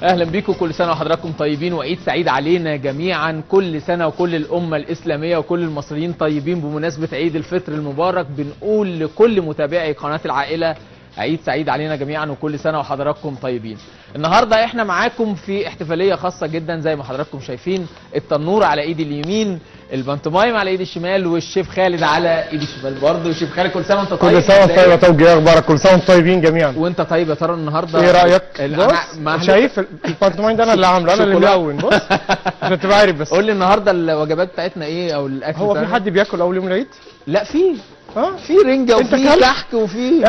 اهلا بيكم، كل سنة وحضراتكم طيبين وعيد سعيد علينا جميعا. كل سنة وكل الامة الاسلامية وكل المصريين طيبين. بمناسبة عيد الفطر المبارك بنقول لكل متابعي قناة العائلة عيد سعيد علينا جميعا وكل سنة وحضراتكم طيبين. النهارده احنا معاكم في احتفالية خاصة جدا زي ما حضراتكم شايفين، التنور على ايد اليمين، البانتومايم على ايد الشمال، والشيف خالد على ايد الشمال برضه. الشيف خالد كل سنة وانت طيب. كل سنة وانت طيب يا توجيه، اخبارك؟ كل سنة وانتم طيبين جميعا. وانت طيب يا ترى النهارده ايه رايك؟ بص شايف البانتومايم ده انا اللي عامله، انا اللي ملون. بص عشان تبقى عارف بس. قول لي النهارده الوجبات بتاعتنا ايه او الاكل؟ هو في حد بياكل اول يوم العيد؟ لا، في في رنجه وفي كحك وفي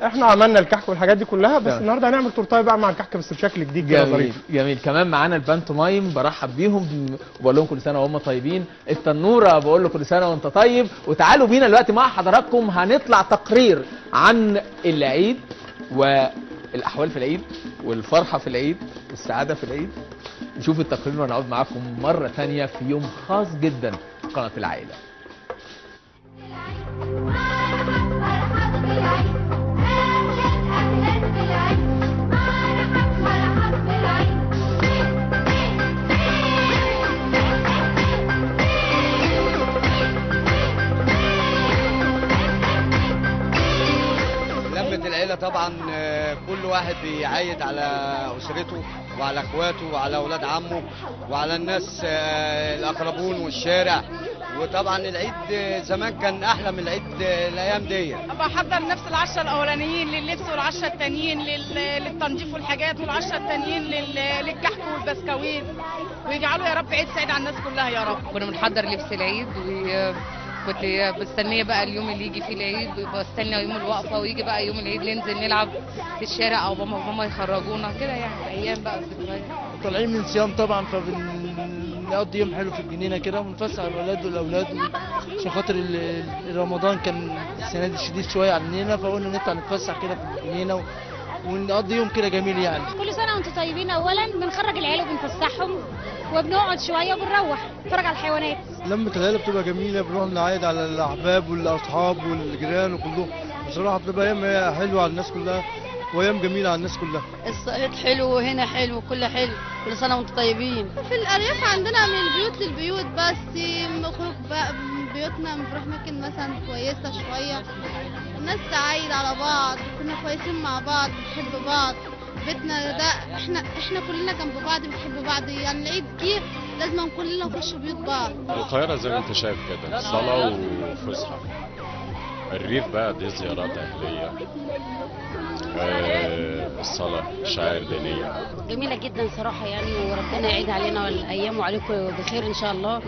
احنا عملنا الكحك والحاجات دي كلها، بس النهارده هنعمل تورتايه بقى مع الكحك بس بشكل جديد كده ظريف. جميل. كمان معانا البانتومايم، برحب بيهم وبقول لهم كل سنة وهم طيبين. التنوره بقول له كل سنة وانت طيب. وتعالوا بينا دلوقتي مع حضراتكم هنطلع تقرير عن العيد والاحوال في العيد والفرحه في العيد والسعادة في العيد. نشوف التقرير ونعود معاكم مرة ثانية في يوم خاص جدا في قناة العائلة. لمة العيلة طبعا كل واحد بيعيد على أسرته وعلى اخواته وعلى اولاد عمه وعلى الناس الاقربون والشارع. وطبعا العيد زمان كان احلى من العيد الايام دي. بحضر نفس العشرة الاولانيين لللبس، والعشرة التانيين للتنظيف والحاجات، والعشرة التانيين للكحك والبسكويت. ويجعلوا يا رب عيد سعيد على الناس كلها يا رب. كنا بنحضر لبس العيد، وكنت مستنيه بقى اليوم اللي يجي فيه العيد، وبستنى يوم الوقفة ويجي بقى يوم العيد ننزل نلعب في الشارع او بابا وماما يخرجونا كده، يعني ايام بقى الذكريات. طالعين من صيام طبعا، فبنقضي يوم حلو في الجنينة كده ونفسح الولاد والاولاد عشان خاطر رمضان كان السنة دي شديد شوية علينا، فقلنا نطلع نتفسح كده في الجنينة ونقضي يوم كده جميل يعني. كل سنة وانتم طيبين. اولا بنخرج العيال وبنفسحهم وبنقعد شوية وبنروح نتفرج على الحيوانات. لمة العيلة بتبقى جميلة، بنروح نعايد على الاحباب والاصحاب والجيران وكلهم. بصراحة بتبقى ايام حلوة على الناس كلها وايام جميلة على الناس كلها. الصعيد حلو وهنا حلو وكل حلو، كل سنة وانتم طيبين. في الارياف عندنا من البيوت للبيوت، بس بنخرج بقى من بيوتنا بنروح مكان مثلا كويسة شوية، الناس تعايد على بعض، كنا كويسين مع بعض، بنحب بعض. بيتنا ده احنا كلنا جنب بعض بنحب بعض، يعني العيد جه لازم كلنا نخش بيوت بعض. القاهرة زي ما انت شايف كده صلاة وفسحه. الريف بقى دي زيارات اهليه، الصلاة، شعائر دينية جميلة جدا صراحة يعني، وربنا يعيد علينا الايام وعليكم بخير ان شاء الله.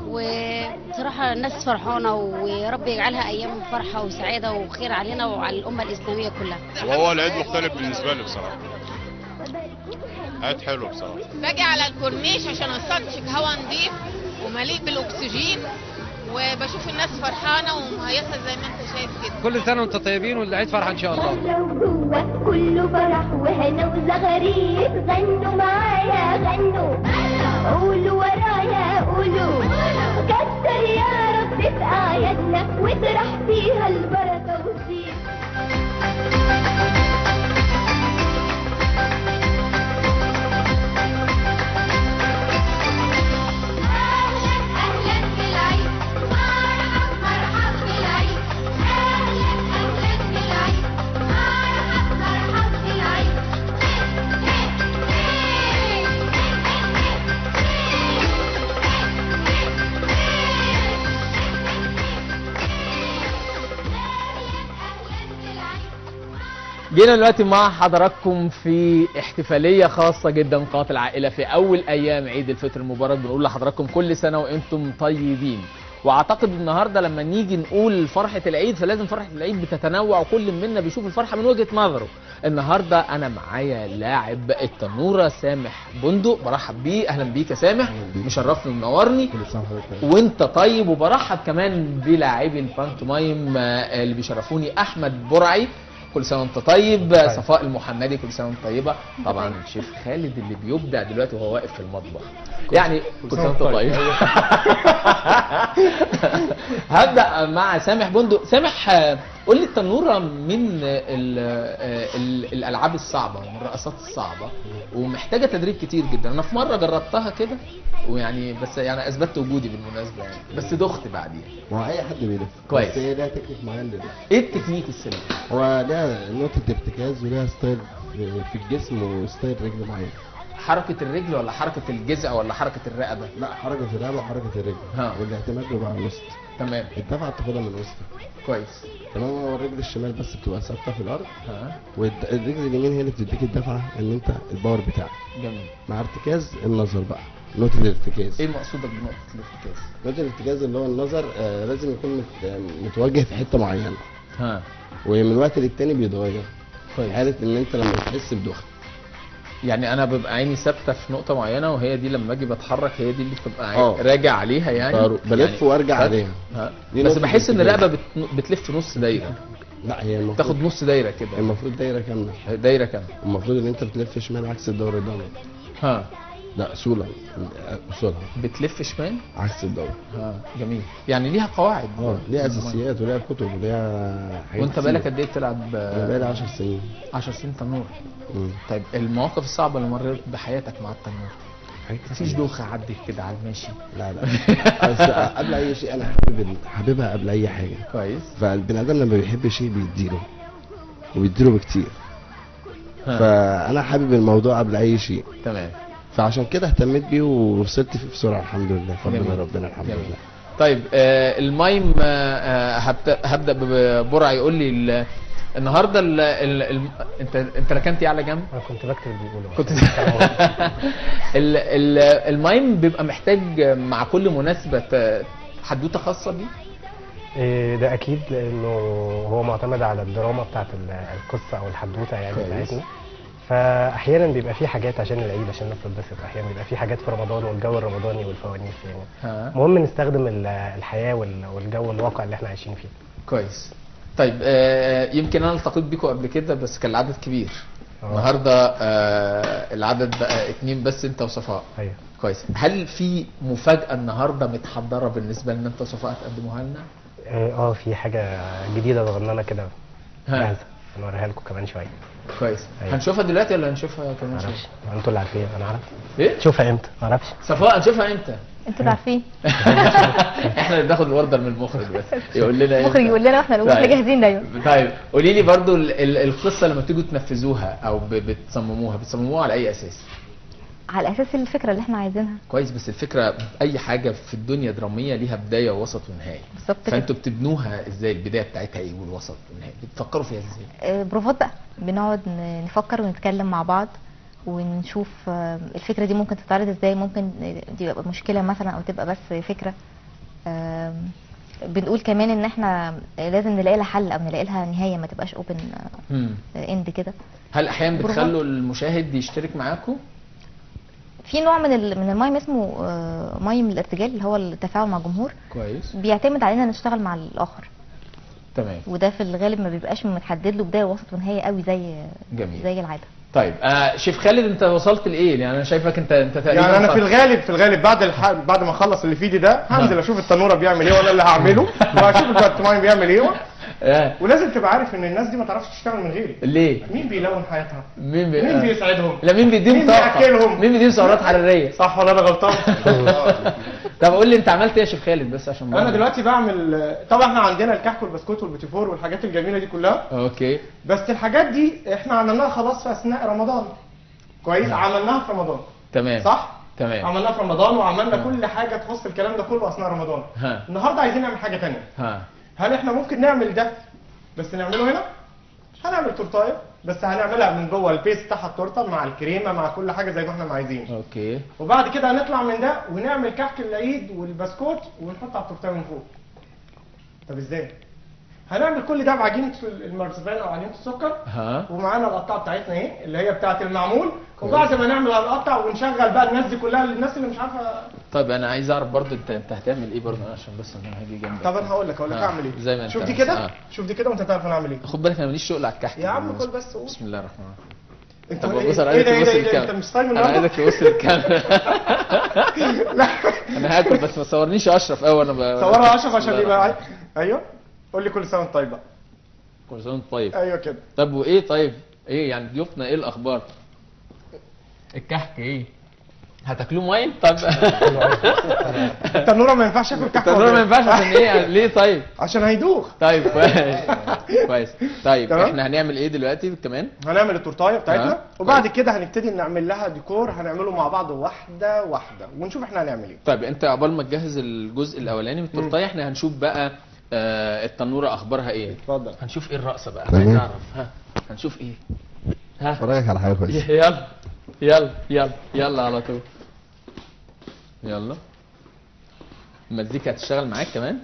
وصراحة الناس فرحانة، ويا رب يجعلها ايام فرحه وسعادة وخير علينا وعلى الامة الاسلامية كلها. وهو العيد مختلف بالنسبة لي بصراحة، عيد حلو بصراحة. باجي على الكورنيش عشان استنشق هواء نظيف ومليء بالاكسجين، وبشوف الناس فرحانة ومهيصه زي ما انت شايف كده. كل سنة وانتم طيبين والعيد فرحه ان شاء الله. كله فرح وهنا وزغاريد، غنوا معايا غنوا، قولوا ورايا قولوا، كتر يا رب في اعيادنا وترح فيها البركة وتزيد. جينا دلوقتي مع حضراتكم في احتفالية خاصة جدا قناة العائلة في أول أيام عيد الفطر المبارك. بنقول لحضراتكم كل سنة وأنتم طيبين. وأعتقد النهاردة لما نيجي نقول فرحة العيد فلازم فرحة العيد بتتنوع وكل منا بيشوف الفرحة من وجهة نظره. النهاردة أنا معايا لاعب التنورة سامح بندق، برحب بيه. أهلا بيك يا سامح، مشرفني ومنورني. وأنت طيب. وبرحب كمان بلاعبي البانتومايم اللي بيشرفوني، أحمد برعي كل سنة وانت طيب، صفاء المحمدي كل سنة وانت طيبة، طبعا الشيف خالد اللي بيبدع دلوقتي وهو واقف في المطبخ، يعني كل سنة وانت طيب. هبدا مع سامح بندق. سامح، قول لي التنوره من الالعاب الصعبة ومن الرقصات الصعبة ومحتاجة تدريب كتير جدا. انا في مرة جربتها كده ويعني بس يعني اثبتت وجودي بالمناسبة يعني، بس دخت بعديها. ما هو اي حد بيلف كويس، بس هي ليها تكنيك معين للف. ايه التكنيك السليم؟ هو ليها نقطة ارتكاز وليها style في الجسم و style رجل معين. حركة الرجل ولا حركة الجذع ولا حركة الرقبة؟ لا، حركة الرقبة وحركه الرجل. والاعتماد بيبقى على الوسط. تمام. الدفعة بتاخدها من الوسط. كويس. تمام. هو الرجل الشمال بس بتبقى ثابتة في الارض. والرجل اليمين هي اللي بتديك الدفعة ان انت ال power بتاعك. جميل. مع ارتكاز النظر بقى، نقطة الارتكاز. ايه مقصودك بنقطة الارتكاز؟ نقطة الارتكاز اللي هو النظر لازم يكون متوجه في حتة معينة. ومن وقت للتاني بيتغير. كويس. حاله ان انت لما تحس بدوخه. يعني انا ببقى عيني ثابتة في نقطة معينة، وهي دي لما اجي بتحرك هي دي اللي بتبقى راجع عليها يعني. بلف يعني وارجع عليها. بس بحس ان الرقبة بتلف نص دايرة. لا، هي المفروض تاخد نص دايرة كده. المفروض دايرة كاملة. دايرة كاملة. المفروض ان انت بتلف شمال عكس الدورة الدموية. لا، اصولا اصولها بتلف شمال عكس الدورة. جميل. يعني ليها قواعد. ليها اساسيات وليها كتب وليها حاجات. وانت بقالك قد ايه بتلعب؟ انا بقالي 10 سنين. 10 سنين تنور. طيب المواقف الصعبة اللي مريت بحياتك مع التنور؟ مفيش دوخه عدت كده على الماشي؟ لا لا. بس قبل اي شيء انا حاببها قبل اي حاجة. كويس. فالبني ادم لما بيحب شيء بيديله، وبيديله بكتير. فانا حابب الموضوع قبل اي شيء. تمام. فعشان كده اهتميت بيه ووصلت فيه بسرعة الحمد لله، فضل ربنا الحمد لله. طيب ال mime هبدا ببرع يقول لي النهارده انت ركنت ايه على جنب؟ انا كنت بكتب اللي بيقوله. كنت ال mime بيبقى محتاج مع كل مناسبة حدوتة خاصة بيه؟ ده اكيد، لانه هو معتمد على الدراما بتاعت القصة او الحدوتة يعني بتاعتنا. فاحيانا بيبقى في حاجات عشان العيد عشان الناس تتبسط، احيانا بيبقى في حاجات في رمضان والجو الرمضاني والفوانيس يعني. المهم نستخدم الحياة والجو الواقع اللي احنا عايشين فيه. كويس. طيب يمكن انا التقيت بيكم قبل كده بس كان العدد كبير. النهارده العدد بقى 2 بس، انت وصفاء. ايوه. كويس. هل في مفاجاة النهارده متحضره بالنسبة لنا انت وصفاء تقدموها لنا؟ في حاجة جديدة صغننه كده جاهزة، هنوريها لكم كمان شوية. كويس. أيوة. هنشوفها دلوقتي ولا هنشوفها كمان شوية؟ انتوا اللي عارفين، انا عارف. ايه؟ تشوفها امتى؟ ما اعرفش. صفاء هنشوفها امتى؟ انتوا اللي عارفين. احنا اللي بناخد ال order من المخرج بس يقول لنا المخرج يقول لنا واحنا نقول احنا جاهزين دايما. طيب قولي لي برضو القصة لما بتيجوا تنفذوها او بتصمموها على اي اساس؟ على اساس الفكرة اللي احنا عايزينها. كويس. بس الفكرة اي حاجة في الدنيا درامية ليها بداية ووسط ونهاية. بالظبط كده. فانتوا بتبنوها ازاي؟ البداية بتاعتها ايه والوسط والنهاية؟ بتفكروا فيها ازاي؟ بروفات بقى، بنقعد نفكر ونتكلم مع بعض ونشوف الفكرة دي ممكن تتعرض ازاي، ممكن دي تبقى مشكلة مثلا او تبقى بس فكرة. بنقول كمان ان احنا لازم نلاقي لها حل او نلاقي لها نهاية، ما تبقاش open end كده. هل احيانا بتخلوا المشاهد يشترك معاكم؟ في نوع من ال mime اسمه mime الارتجال، اللي هو التفاعل مع الجمهور. كويس. بيعتمد علينا نشتغل مع الاخر. تمام. وده في الغالب ما بيبقاش متحدد له بداية ووسط ونهاية قوي زي جميل. زي العادة. طيب شيف خالد، انت وصلت لايه؟ يعني انا شايفك انت تقريبا يعني انا في الغالب بعد ما اخلص اللي في ايدي ده هنزل اشوف التنوره بيعمل ايه وانا اللي هعمله، واشوف البانتومايم بيعمل ايه. ولازم تبقى عارف ان الناس دي ما تعرفش تشتغل من غيري. ليه؟ مين بيلون حياتها؟ مين بيسعدهم؟ لا، مين بيديهم طاقة؟ مين بياكلهم؟ مين بيديهم سعرات حرارية؟ صح ولا انا غلطان؟ طب قول لي انت عملت ايه يا شيف خالد بس عشان انا دلوقتي بعمل. طبعا احنا عندنا الكحك والبسكوت والبيتيفور والحاجات الجميلة دي كلها. okay. بس الحاجات دي احنا عملناها خلاص في اثناء رمضان. كويس، عملناها في رمضان. تمام. صح؟ تمام. عملناها في رمضان وعملنا كل حاجة تخص الكلام ده كله اثناء رمضان. النهارده عايزين نعمل حاجة ثانية. هل احنا ممكن نعمل ده بس نعمله هنا؟ هنعمل تورتايه بس هنعملها من جوه ال base بتاعها التورتة مع الكريمة مع كل حاجة زي ما احنا عايزين. okay. وبعد كده هنطلع من ده ونعمل كحك العيد والبسكوت ونحط على التورتايه من فوق. طب ازاي؟ هنعمل كل ده بعجينه المرزبان او عجينه السكر. ومعانا القطعة بتاعتنا اهي اللي هي بتاعه المعمول. وبعد ما نعمل هنقطع ونشغل بقى الناس دي كلها، الناس اللي مش عارفه. طيب انا عايز اعرف برضو انت هتعمل ايه برضو عشان بس انا هاجي جنبك. طب انا هقول لك هعمل ايه. زي ما انت شوف دي كده. شوف دي كده وانت تعرف انا هعمل ايه. خد بالك انا ماليش شغل على الكحك يا عم، كل بس قول. بسم الله الرحمن الرحيم. انت طب بص انا عايزك تبص للكاميرا. انت مش صايم انا النهارده؟ عايزك تبص للكاميرا. لا انا هاكل بس ما تصورنيش يا اشرف قوي. انا صورها اشرف عشان يبقى. ايوه قول لي كل سنة وانت طيب بقى. كل سنة وانت طيب. ايوه كده. طب وايه طيب؟ ايه يعني ضيوفنا ايه الاخبار؟ الكحك ايه؟ هتاكلوه مية؟ طب التنوره ما ينفعش اكل كحك. التنوره ما ينفعش عشان ايه؟ ليه طيب؟ عشان هيدوخ. طيب كويس كويس. طيب احنا هنعمل ايه دلوقتي كمان؟ هنعمل التورتايه بتاعتنا وبعد كده هنبتدي نعمل لها ديكور، هنعمله مع بعض واحدة واحدة ونشوف احنا هنعمل ايه. طيب انت عقبال ما تجهز الجزء الاولاني من التورتايه احنا هنشوف بقى التنوره اخبارها ايه. اتفضل. هنشوف ايه الرقصة بقى، عايز اعرف. ها هنشوف ايه؟ ها اتفرجك على حاجة كويسة. يلا يلا يلا يلا على طول. يلا المزيكا هتشتغل معاك كمان.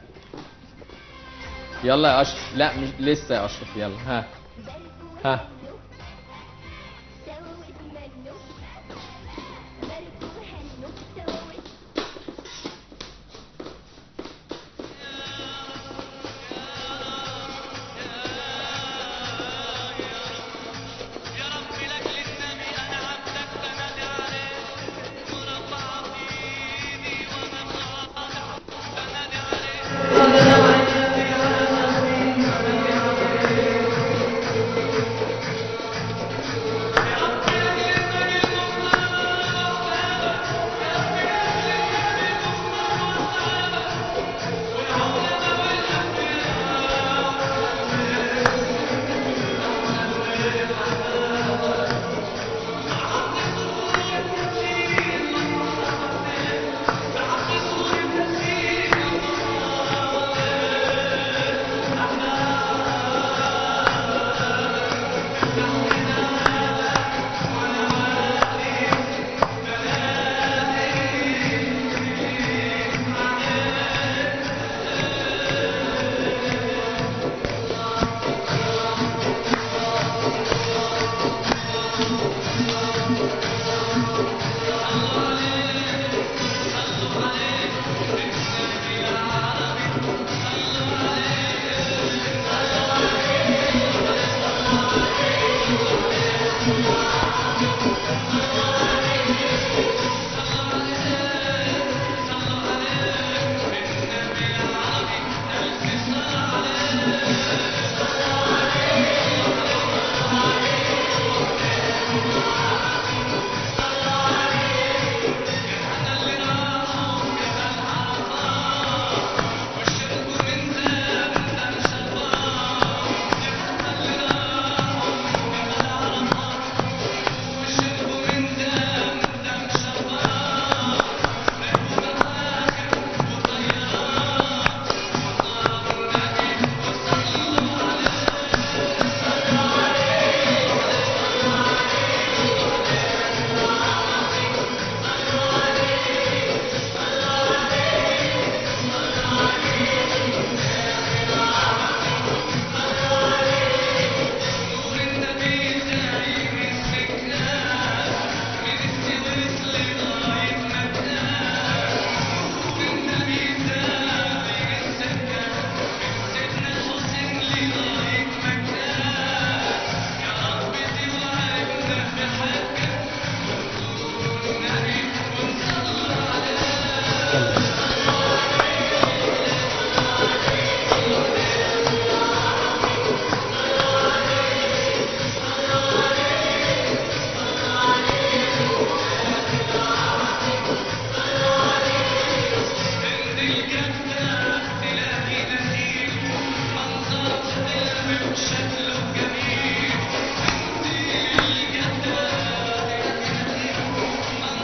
يلا يا اشرف. لا مش لسه يا اشرف. يلا ها ها.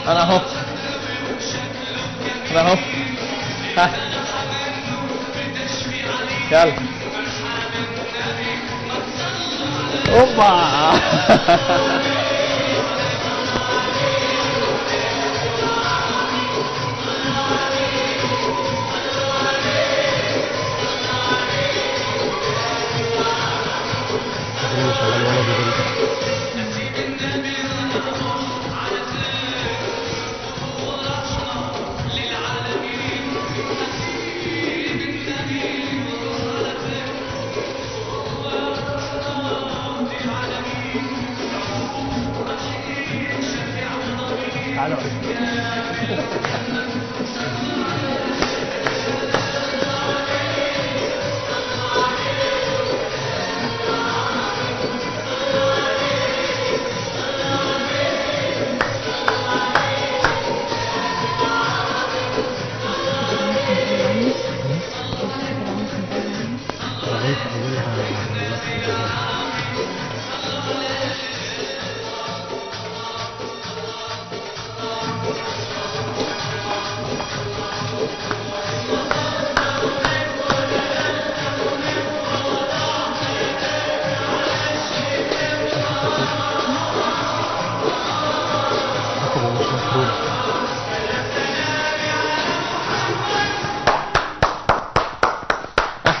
انا اهو انا اهو. ها يلا اوبا.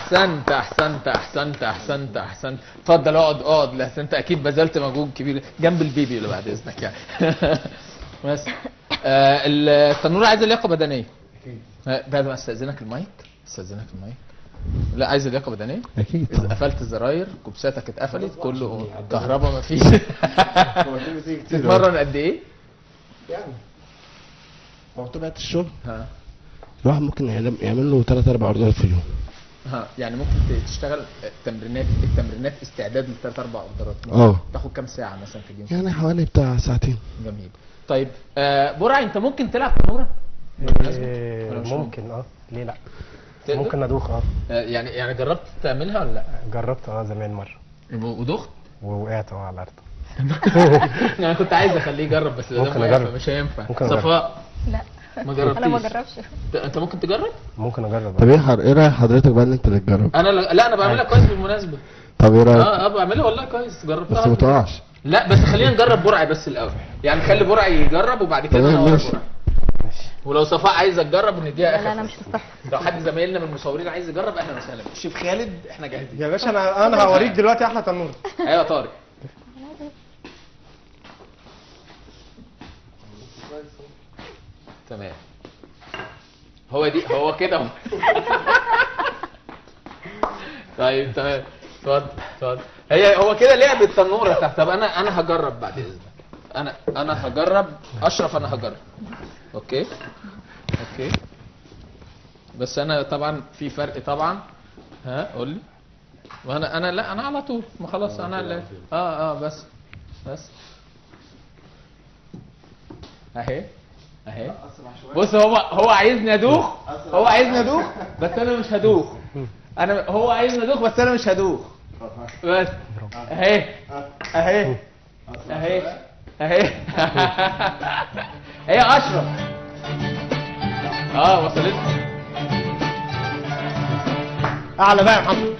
احسنت احسنت احسنت احسنت احسنت. اتفضل اقعد اقعد، لأ انت اكيد بذلت مجهود كبير جنب البيبي اللي بعد اذنك يعني. بس التنوره عايزه لياقه بدنية. اكيد. بعد ما استاذنك المايك، استاذنك المايك. لا عايز لياقه بدنية؟ اكيد. اذا قفلت الزراير، كوبساتك اتقفلت، كله كهرباء مفيش. تتمرن قد ايه؟ يعني هو طبيعة الشغل ها الواحد ممكن يعمل له 3 4 اوردرات في اليوم. ها يعني ممكن تشتغل التمرينات، التمرينات استعداد ل 3 4 اوردرات. تاخد كام ساعة مثلا في اليوم؟ يعني حوالي بتاع ساعتين. جميل. طيب برعي انت ممكن تلعب تنوره؟ ممكن ليه لا؟ ممكن ادوخ. يعني جربت تعملها ولا لا؟ جربت زمان مرة. ودخت؟ ووقعت على الارض. انا كنت عايز اخليه يجرب بس ده مش هينفع. صفاء؟ لا ما جربتيش. انا ما جربش. انت ممكن تجرب؟ ممكن اجرب. طب ايه راي حضرتك بقى ان انت اللي تجرب؟ انا لا انا بعملها كويس بالمناسبة. طب ايه رايك؟ بعملها والله كويس، جربتها بس ما تقعش. لا بس خلينا نجرب برعي بس الاول، يعني خلي برعي يجرب وبعد كده انا اوري برعي. ولو صفاء عايزه تجرب نديها اخر. لا انا مش مستحمل. لو حد زمايلنا من المصورين عايز يجرب اهلا وسهلا. الشيف خالد احنا جاهزين يا باشا. انا هوريك دلوقتي احلى تنور. ايوه طارق. تمام. هو دي هو كده. طيب تمام، اتفضل اتفضل. هي هو كده لعب التنوره تحت. طب انا هجرب بعد اذنك. انا هجرب اشرف، انا هجرب. okay okay، بس انا طبعا في فرق طبعا. ها قول لي. وانا انا لا انا على طول ما خلاص انا لا. بس بس اهي اهي. بص هو عايزني ادوخ، هو عايزني ادوخ بس انا مش هدوخ. انا هو عايزني ادوخ بس انا مش هدوخ. بس اهي اهي اهي اهي. هي اشرف. وصلت اعلى بقى يا محمد.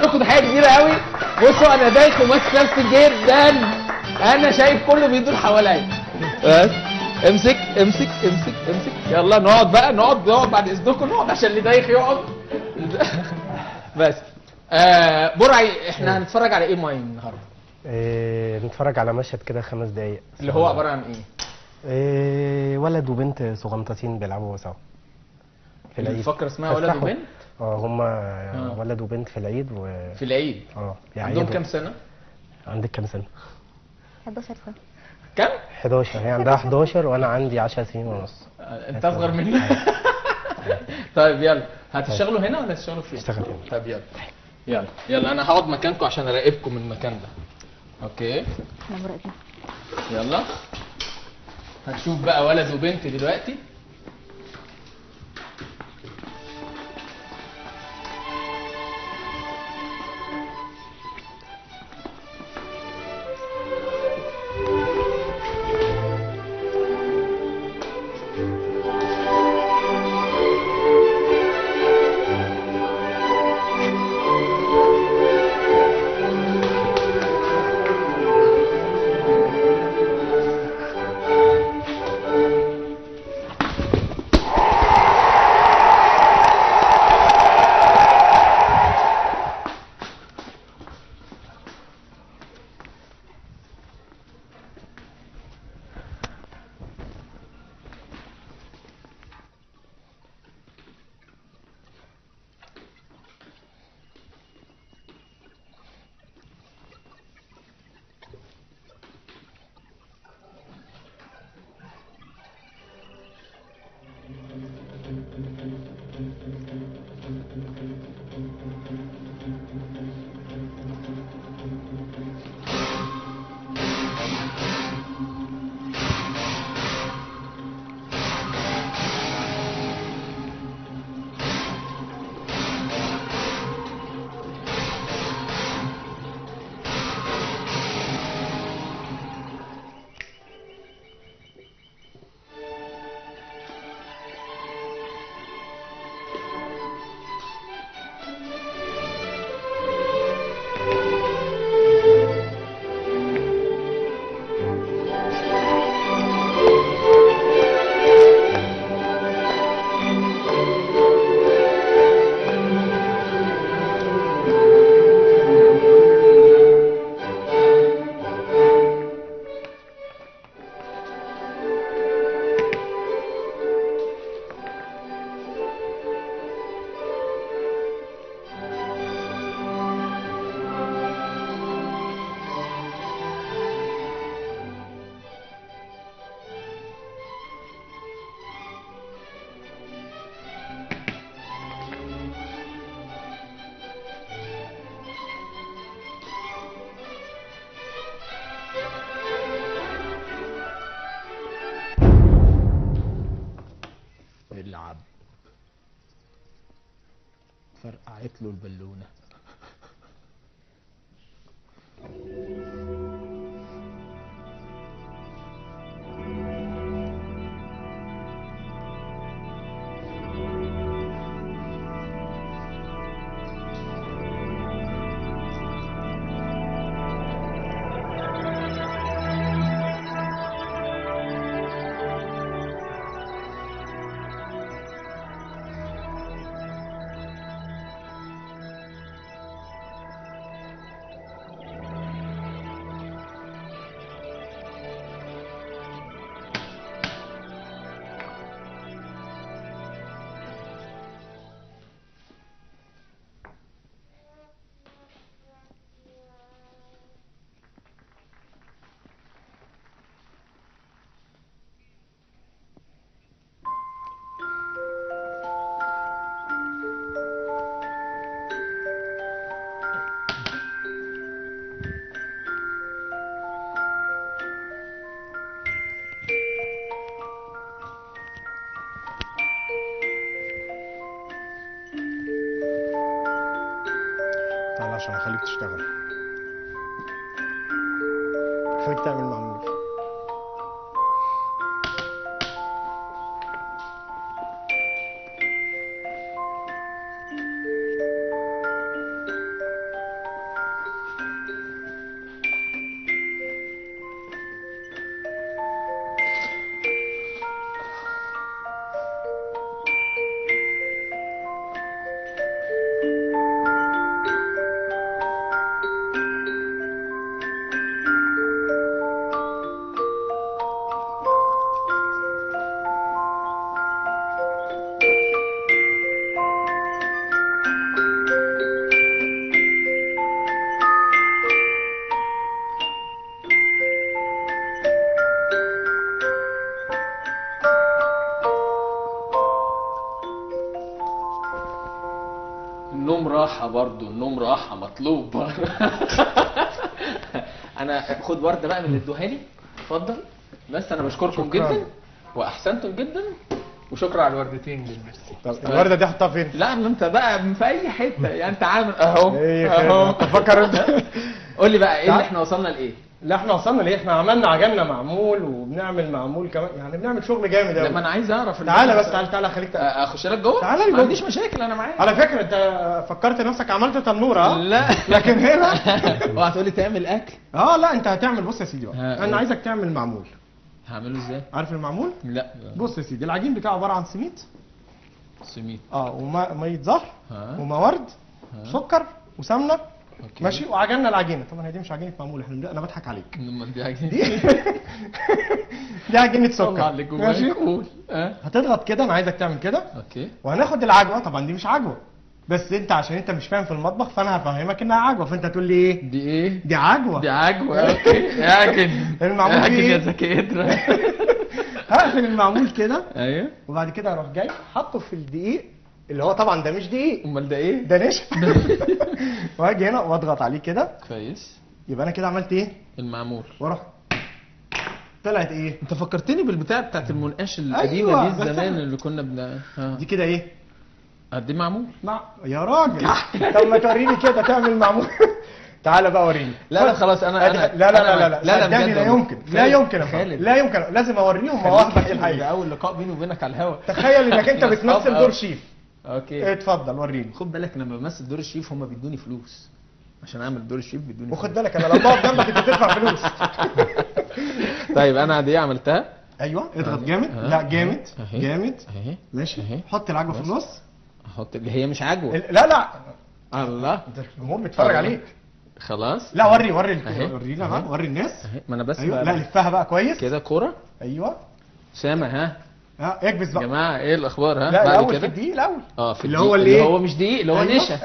باخد حاجة كبيرة قوي. بصوا انا دايخ وماسك نفسي جدا، انا شايف كله بيدور حواليا. بس امسك امسك امسك امسك. يلا نقعد بقى، نقعد نقعد بعد اذنكم، نقعد عشان اللي دايخ يقعد. بس برعي احنا هنتفرج على ايه ماين النهارده؟ نتفرج على مشهد كده 5 دقايق. اللي هو عبارة عن ايه؟ ولد وبنت صغنطتين بيلعبوا سوا في العيد. الفقرة اسمها ولد وبنت؟ هما ولد وبنت في العيد في العيد. عندهم كام سنة؟ عندك كام سنة؟ 11 سنة. كم؟ 11. هي عندها 11 وانا عندي 10 سنين ونص. انت اصغر مني. طيب يلا، هتشتغلوا هنا ولا هتشتغلوا فين؟ اشتغل هنا. طيب يلا يلا يلا، انا هقعد مكانكم عشان اراقبكم من المكان ده. okay احنا مراقبين. يلا هنشوف بقى ولد وبنت دلوقتي. فرقعت له البالونة. تعالى عشان اخليك تشتغل، خليك تعمل معمول. النوم راحة برضو، النوم راحة مطلوب. أنا خد وردة بقى من اللي ادوها لي، اتفضل. بس أنا بشكركم جدا وأحسنتم جدا، وشكرا على الوردتين للميرسي. طب الوردة دي احطها فين؟ لا ما أنت بقى في أي حتة يعني، أنت عامل أهو أهو. تفكر أنت. قول لي بقى إيه اللي إحنا وصلنا لإيه؟ لا احنا وصلنا لايه؟ احنا عملنا عجلنا معمول وبنعمل معمول كمان، يعني بنعمل شغل جامد قوي. لا ما انا عايز اعرف. تعالى بس، تعالى تعالى خليك اخش لك جوه. تعالى لي جوه، ما عنديش مشاكل انا معاك. على فكرة انت فكرت نفسك عملت تنوره؟ لا لكن هنا اوعى تقول لي تعمل اكل. لا انت هتعمل. بص يا سيدي بقى، انا عايزك تعمل معمول. هعمله ازاي؟ عارف المعمول؟ لا. بص يا سيدي، العجين بتاعه عبارة عن سميد، سميد ومية زهر وماء ورد، سكر وسمنه. okay. ماشي. وعجلنا العجينة. طبعا هي دي مش عجينه معمول، احنا انا بضحك عليك. امال دي عجينه دي عجينه سكر. ماشي. هتضغط كده، انا عايزك تعمل كده. okay. وهناخد العجوه. طبعا دي مش عجوه، بس انت عشان انت مش فاهم في المطبخ فانا هفهمك انها عجوه، فانت تقول لي ايه؟ دي ايه؟ دي عجوه. دي عجوه. okay. اعجن المعمول. اعجن يا زكي قدره. هقفل المعمول كده. ايوه. وبعد كده اروح جاي حاطه في الدقيق، اللي هو طبعا ده مش دقيق. امال ده ايه؟ ده نشا. واجي هنا واضغط عليه كده. كويس. يبقى انا كده عملت ايه؟ المعمول. واروح طلعت ايه؟ انت فكرتني بالبتاع بتاعت المنقاش القديمة. أيوة، دي زمان اللي كنا دي كده ايه؟ دي معمول. يا راجل. طب ما توريني كده تعمل معمول. تعالى بقى وريني. لا لا خلاص انا لا لا لا لا لا لا يمكن، لا يمكن، لا يمكن، لازم اوريهم مواهبك الحقيقية. ده اول لقاء بيني وبينك على الهوا. تخيل انك انت بتمثل دور شيف. okay اتفضل وريني. خد بالك لما بمثل دور الشيف هم بيدوني فلوس عشان اعمل دور الشيف، بيدوني. وخد بالك انا لو بقف جنبك انت بتدفع فلوس. طيب انا دي عملتها. ايوه اضغط جامد. لا جامد جامد. ماشي. حط العجوه في النص. احط اللي هي مش عجوه. لا لا الله، انت الجمهور بيتفرج عليك. خلاص. لا وري وري ورينا بقى، وري الناس. ما انا بس. أيوة. لا لفها بقى كويس كده كورة. ايوه سامة. ها اكبس بقى يا جماعة. ايه الاخبار؟ ها لا الاول في الدقيق الاول. في اللي هو اللي هو مش دقيق، اللي هو نشا.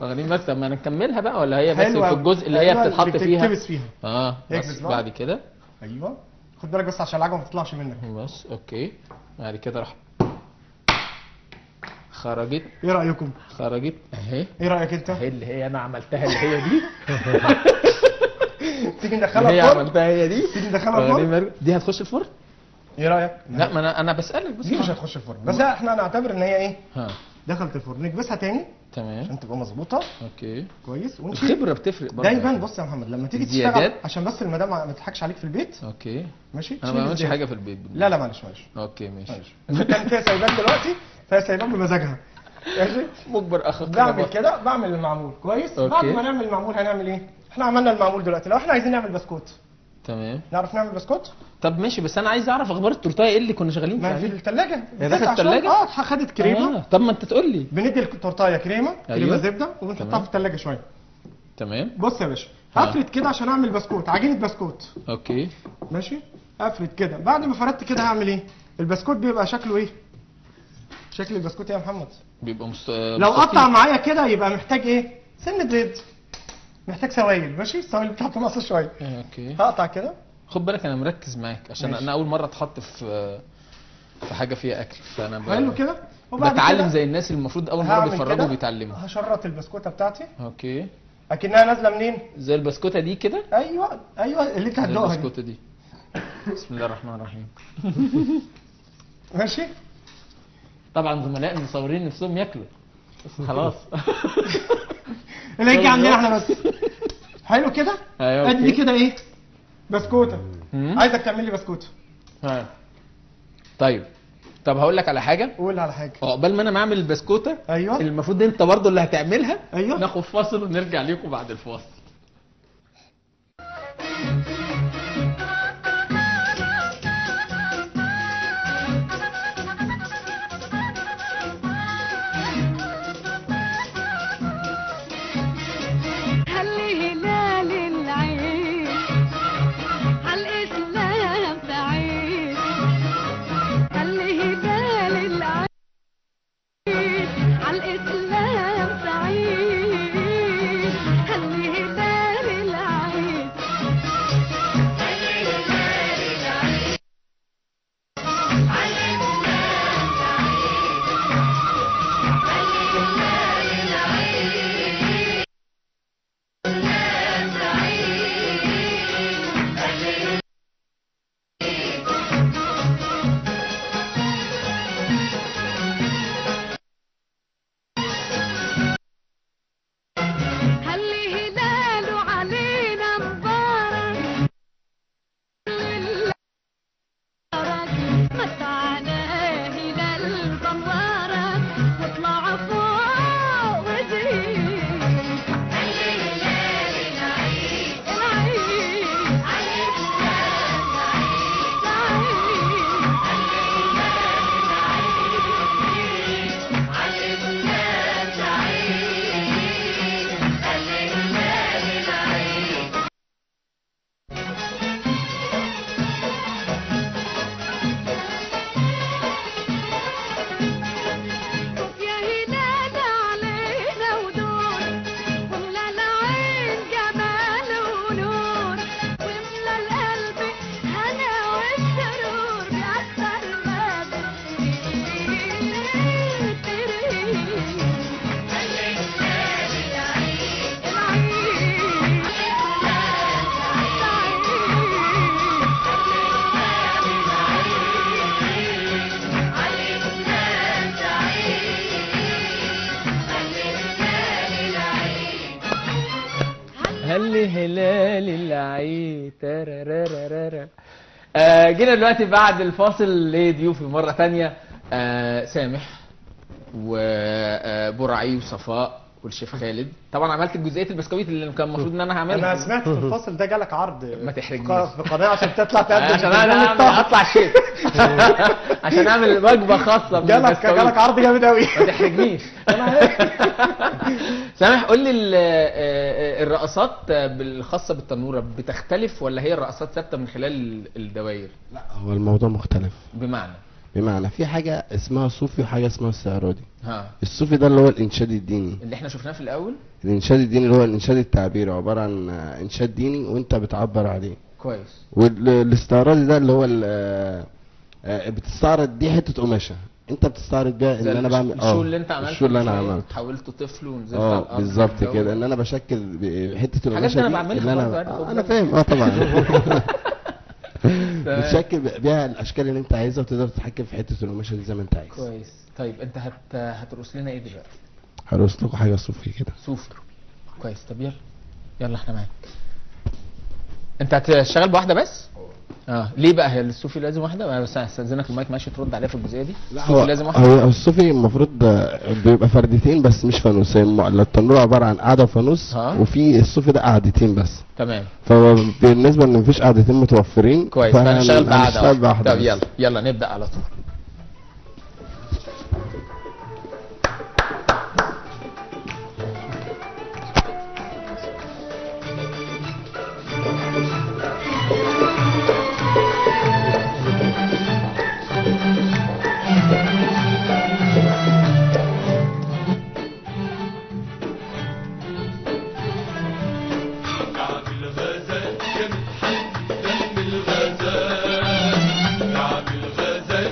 واخدين بالك؟ طب ما نكملها بقى، ولا هي بس في الجزء اللي هي بتتحط فيها؟ بتتكبس فيها. بس بعد كده. ايوه خد بالك بس عشان العجوه ما تطلعش منك. بس okay. بعد كده راح خرجت. ايه رايكم؟ خرجت اهي. ايه رايك انت؟ اهي اللي هي انا عملتها، اللي هي دي. تيجي ندخلها الفرن. هي عملتها هي دي. تيجي ندخلها الفرن. دي هتخش الفرن؟ ايه رايك؟ لا ما انا بسالك بس. دي مش هتخش الفرن، بس احنا نعتبر ان هي ايه؟ دخلت الفرن، نكبسها تاني. تمام. عشان تبقى مظبوطة. okay. كويس. الخبرة بتفرق برضه دايما. بص يا محمد لما تيجي تشتغل، عشان بس المدام ما تضحكش عليك في البيت. okay ماشي. انا ما بعملش حاجة في البيت. لا لا معلش معلش. okay ماشي. كانت هي سايباك دلوقتي، فهي سايباك بمزاجها. ماشي. مجبر اخاك. بعمل كده، بعمل المعمول كويس. okay. بعد ما نعمل المعمول هنعمل ايه؟ احنا عملنا المعمول دلوقتي، لو احنا عايزين نعمل بسكوت. تمام. نعرف نعمل بسكوت؟ طب ماشي، بس انا عايز اعرف اخبار التورتايه ايه اللي كنا شغالين فيها. ما في الثلاجة. هي دخلت الثلاجة؟ اه خدت كريمة. طب ما انت تقول لي. بندي التورتايه كريمة، أيوه. كريمة زبدة، وبنحطها في الثلاجة شوية. تمام. بص يا باشا، هفرد كده عشان اعمل بسكوت، عجينه بسكوت. okay ماشي. افرد كده، بعد ما فردت كده هعمل ايه؟ البسكوت بيبقى شكله ايه؟ شكل البسكوت ايه يا محمد؟ بيبقى لو قطع معايا كده يبقى محتاج ايه؟ سنة زيت، محتاج سوائل. ماشي، السوائل بتاعته ناقصه شوية. okay. هقطع كده. خد بالك انا مركز معاك عشان ماشي. انا اول مرة اتحط في حاجة فيها اكل، فانا حلو كده بتعلم زي الناس اللي المفروض اول مرة بيتفرجوا وبيتعلموا. هشرط البسكوته بتاعتي. okay. اكنها نازله منين؟ زي البسكوته دي كده. ايوه ايوه، اللي انت هتدوقها دي. البسكوته دي. بسم الله الرحمن الرحيم. ماشي. طبعا زملائي المصورين نفسهم ياكلوا بس خلاص. اللي هيجي عندنا احنا بس. حلو كده. ايوه. ادي كده ايه؟ بسكوته. عايزك تعمل لي بسكوته. ها. طيب. طب هقول لك على حاجة. قول على حاجة. عقبال ما انا اعمل البسكوته. ايوه. المفروض انت برضو اللي هتعملها. ايوه. ناخد فاصل ونرجع لكم بعد الفاصل. هلال العيد. جينا دلوقتي بعد الفاصل لضيوفي مرة تانية، سامح وبرعي وصفاء والشيف خالد. طبعا عملت جزئية البسكويت اللي كان المفروض ان انا هعملها. انا سمعت في الفاصل ده جالك عرض، ما تحرجنيش في قناة عشان تطلع تقدم، عشان انا اطلع شيف عشان اعمل وجبة خاصة بالبسكويت. جالك عرض جامد قوي، ما تحرجنيش. سامح قول لي الرقصات الخاصة بالتنوره بتختلف ولا هي الرقصات ثابتة من خلال الدوائر؟ لا هو الموضوع مختلف. بمعنى في حاجة اسمها صوفي وحاجه اسمها استعراضي. ها. الصوفي ده اللي هو الانشاد الديني اللي احنا شفناه في الاول. الانشاد الديني اللي هو الانشاد التعبيري، عبارة عن انشاد ديني وانت بتعبر عليه. كويس. والاستعراضي ده اللي هو بتستعرض، دي حتة قماشة انت بتستعرض بيها ان انا بعمل ال show اللي انت عملته، ال show اللي انا عملته، حولته طفل ونزلت على الارض بالظبط كده، ان انا بشكل حتة القماشه دي انا بعملها. انا فاهم طبعا. بتشكل بيها الاشكال اللي انت عايزها، وتقدر تتحكم في حتة القماشه دي زي ما انت عايز. كويس. طيب انت هترقص لنا ايه دلوقتي؟ هرقص لكم حاجة صوفي كده. صوفي. كويس. طب يلا يلا احنا معاك. انت هتشتغل بواحدة بس؟ ليه بقى هي الصوفي لازم واحدة؟ انا بس هستاذنك المايك ماشي ترد عليها في الجزئية دي. الصوفي لازم واحدة؟ هو الصوفي المفروض بيبقى فردتين بس مش فانوس. التنور عبارة عن قاعدة وفانوس، وفي الصوفي ده قعدتين بس. تمام. فبالنسبه ان مفيش قعدتين متوفرين، كويس، فهنشتغل بقعده. طب يلا يلا نبدا على طول. كعب الغزال يا مدحت دم الغزال، كعب الغزال.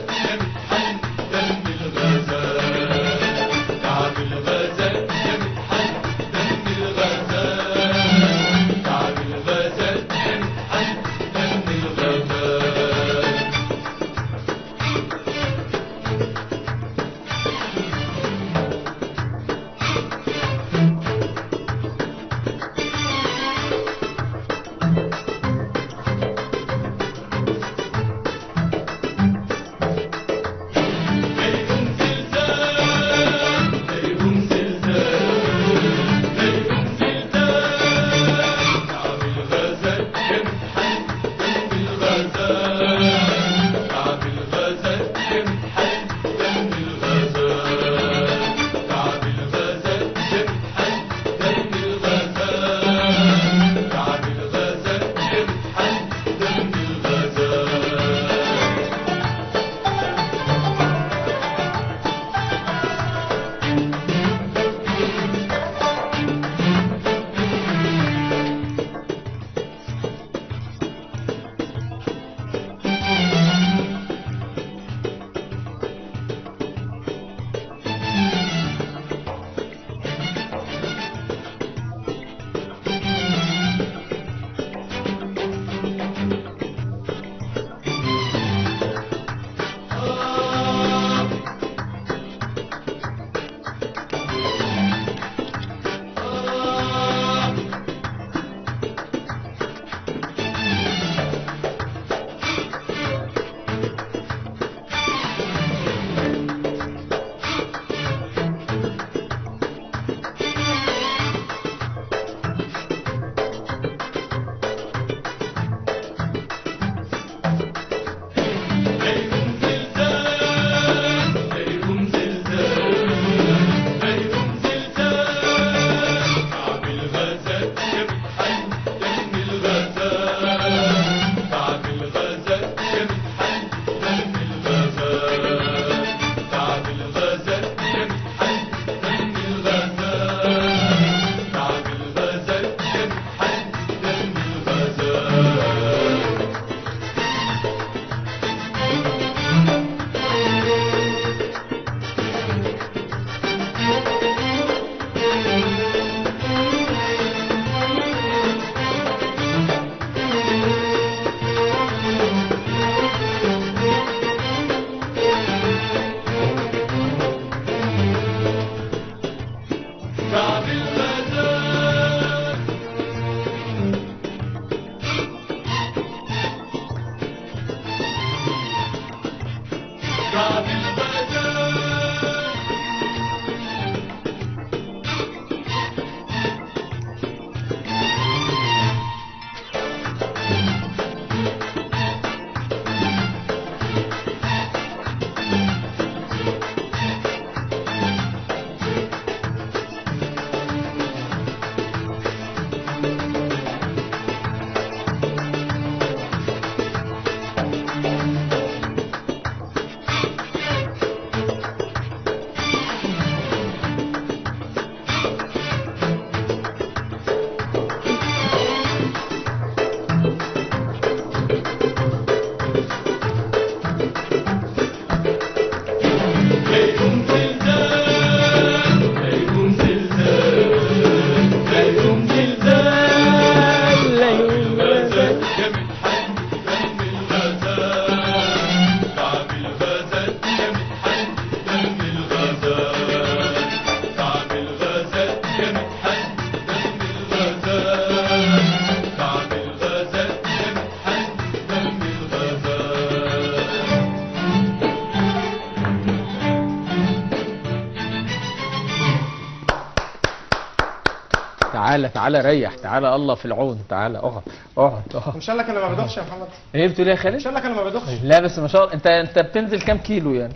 تعالى تعالى ريح، تعالى الله في العون، تعالى اقعد اقعد اقعد. مش قال لك انا ما بدوخش يا محمد؟ ايه بتقول ايه يا خالد؟ مش قال لك انا ما بدوخش؟ لا بس ما شاء الله، انت بتنزل كام كيلو يعني؟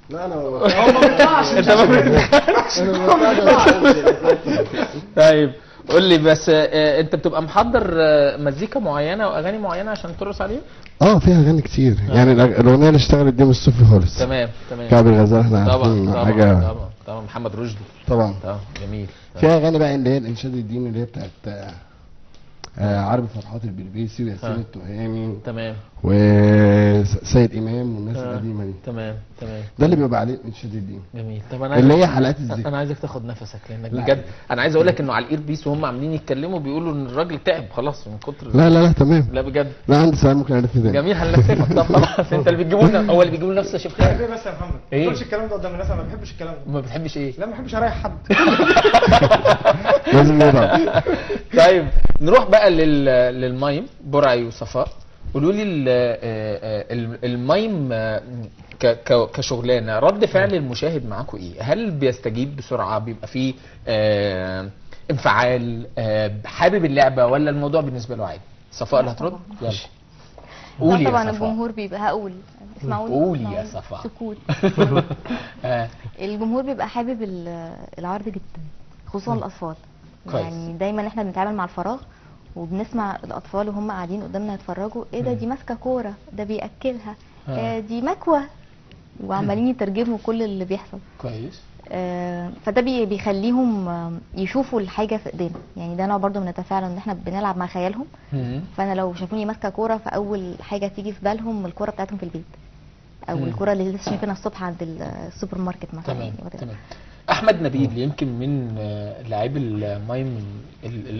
لا انا هو ما بيطلعش. انت ما بتطلعش. طيب قول لي بس، انت بتبقى محضر مزيكا معينة واغاني معينة عشان ترقص عليها؟ فيها اغاني كتير يعني. الاغنية اللي اشتغلت دي مش صوفي خالص. تمام تمام. كعب الغزال احنا عارفين حاجة. طبعا طبعا، محمد رشدي طبعا. طبعا جميل. فيها اغاني بقى اللي هي الانشاد الديني اللي هي بتاعت عربي فرحات البلبيسي وياسين التهامي. تمام. وسيد امام والناس القديمة دي. تمام تمام. ده اللي بيبقى عليه الانشاد الديني. جميل. طب انا اللي هي حلقات الذكر. انا عايزك تاخد نفسك لانك بجد انا عايز اقول لك انه على ال earpiece وهم عاملين يتكلموا بيقولوا ان الراجل تعب خلاص من كتر. لا لا لا تمام. لا بجد. لا عندي سؤال ممكن الف تاني. جميل هنلففك. طب خلاص انت اللي بتجيبه لنا، هو اللي بيجيبه لنفسه يا شيخ خالد. ايه بس يا محمد؟ ما تقولش الكلام ده قدام الناس، انا ما بحبش الكلام ده. ما بتحبش ايه؟ لا ما بحبش اريح حد. لازم يضرب. طيب نروح بقى لل mime برعي وصفاء. قولوا لي ال mime كشغلانه رد فعل المشاهد معاكم ايه؟ هل بيستجيب بسرعة؟ بيبقى فيه انفعال؟ حابب اللعبة ولا الموضوع بالنسبة له عادي؟ صفاء اللي هترد؟ يلا قولي يا صفاء. طبعا الجمهور بيبقى، هقول اسمعوني، قولي يا صفاء. سكوت. الجمهور بيبقى حابب العرض جدا، خصوصا الاطفال. يعني دايما احنا بنتعامل مع الفراغ وبنسمع الاطفال وهم قاعدين قدامنا يتفرجوا، ايه ده، دي ماسكه كورة، ده بياكلها، دي مكوة، وعمالين يترجموا كل اللي بيحصل. كويس. فده بيخليهم يشوفوا الحاجة في ايدينا. يعني ده نوع برضو من التفاعل، ان احنا بنلعب مع خيالهم. فانا لو شافوني ماسكه كورة، فاول حاجة تيجي في بالهم الكورة بتاعتهم في البيت، او الكورة اللي لسه شايفينها الصبح عند السوبر ماركت مثلا. تمام تمام. احمد نبيل يمكن من لاعبي ال mime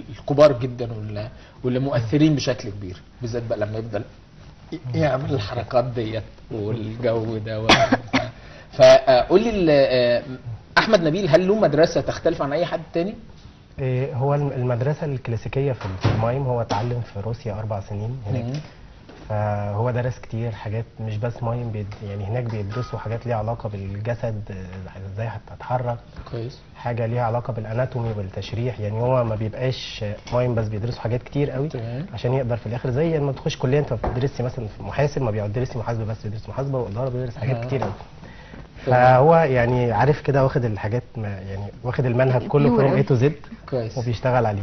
الكبار جدا واللي مؤثرين بشكل كبير، بالذات بقى لما يفضل يعمل الحركات ديت والجو ده. فقول لي احمد نبيل، هل له مدرسه تختلف عن اي حد تاني؟ هو المدرسة الكلاسيكية في ال mime، هو اتعلم في روسيا 4 سنين هناك. فهو درس كتير حاجات، مش بس mime، يعني هناك بيدرسوا حاجات ليها علاقة بالجسد، ازاي هتتحرك. كويس. حاجة ليها علاقة بال anatomy والتشريح. يعني هو ما بيبقاش mime بس، بيدرسوا حاجات كتير قوي. تمام. عشان يقدر في الاخر، زي لما تخش كليه انت ما بتدرسش مثلا في محاسب، ما بيدرسش محاسبه بس، بيدرس محاسبه واداره، بيدرس حاجات كتير قوي. فهو يعني عارف كده، واخد الحاجات، يعني واخد المنهج كله from A to Z. كويس. وبيشتغل عليه.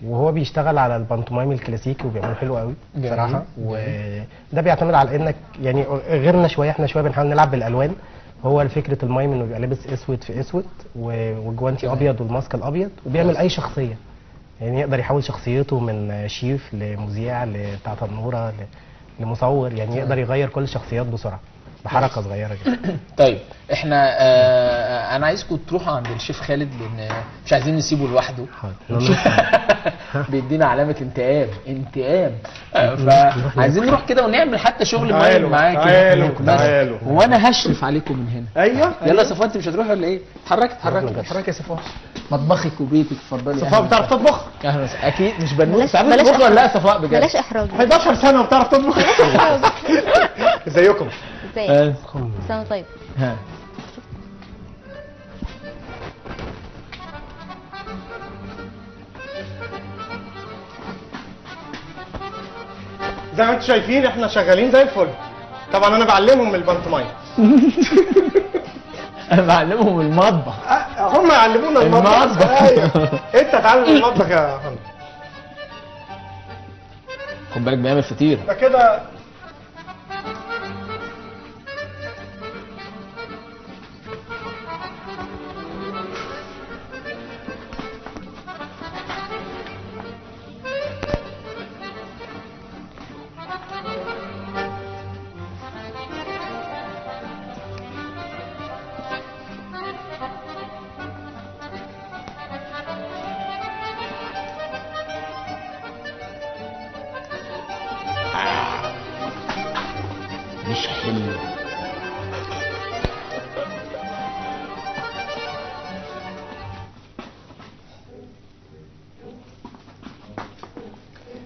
وهو بيشتغل على البانتومايم الكلاسيكي وبيعمله حلو قوي بصراحة. وده بيعتمد على انك يعني غيرنا شوية، احنا شوية بنحاول نلعب بالالوان. هو فكرة ال mime انه بيبقى لابس اسود في اسود والجوانتي ابيض وال mask الابيض، وبيعمل اي شخصية. يعني يقدر يحول شخصيته من شيف لمذيع لبتاع تنوره لمصور، يعني يقدر يغير كل الشخصيات بسرعة بحركة صغيرة كده. طيب احنا انا عايزكم تروحوا عند الشيف خالد، لان مش عايزين نسيبه لوحده. بيدينا علامة انتقام انتقام، فعايزين نروح كده ونعمل حتى شغل mime معاك. تعالوا تعالوا، وانا هشرف عليكم من هنا. ايوه يلا صفاء، انت مش هتروحي ولا ايه؟ اتحركي اتحركي اتحركي يا صفاء، مطبخك وبيتك. اتفضلي. صفاء بتعرف تطبخ؟ اهلا. اكيد مش بنوت. بتعرف تطبخ ولا لا صفاء؟ بجد بلاش احراج. 11 سنة وبتعرف تطبخ. ازيكم؟ ازيك؟ سنة طيب. ها زي ما انتم شايفين احنا شغالين زي الفل. طبعا انا بعلمهم البانتومايم. انا بعلمهم المطبخ. هم يعلمونا المطبخ. ايوه انت تعلم المطبخ يا فندم. خد بالك بيعمل فطير ده كده. مش حلو.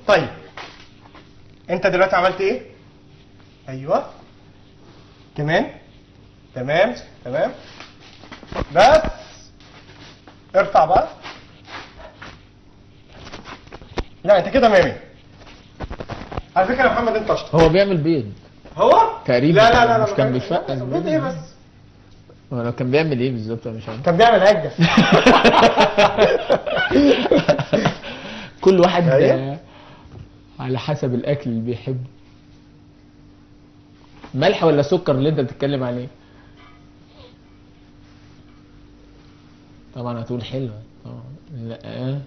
طيب انت دلوقتي عملت ايه؟ ايوه تمام تمام تمام، بس ارفع بقى. لا انت كده 100. على فكرة يا محمد انت اشطر. هو بيعمل بيض هو؟ تقريبا. لا لا لا، مش كان بيفقس بيض ايه بس؟ هو كان بيعمل ايه بالظبط؟ انا مش عارف. كان بيعمل عجة. كل واحد على حسب الاكل اللي بيحبه. ملح ولا سكر اللي انت بتتكلم عليه؟ طبعا هتقول حلوة طبعا. لا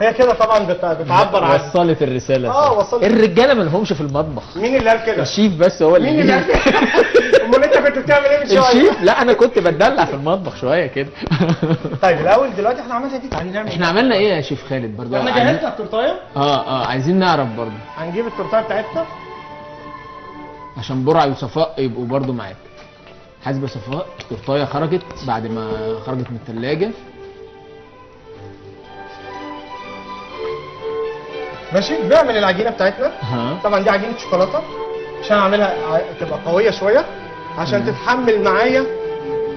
هي كده طبعا بتعبر عن وصلت الرسالة. وصلت. الرجالة ما لهمش في المطبخ. مين اللي قال كده؟ الشيف بس هو اللي. مين اللي قال كده؟ امال انت كنت بتعمل ايه من شوية؟ الشيف؟ لا انا كنت بتدلع في المطبخ شوية كده. طيب الاول دلوقتي احنا عملنا دي، تعالي نعمل. احنا عملنا ايه يا شيف خالد برضه؟ احنا جهزنا التورتايه. عايزين نعرف برضه. هنجيب التورتايه بتاعتنا عشان برعي وصفاء يبقوا برضه معاك. حاسبه صفاء، التورتايه خرجت بعد ما خرجت من الثلاجة. ماشي. بنعمل العجينة بتاعتنا. طبعا دي عجينه شوكولاتة عشان اعملها تبقى قوية شوية عشان تتحمل معايا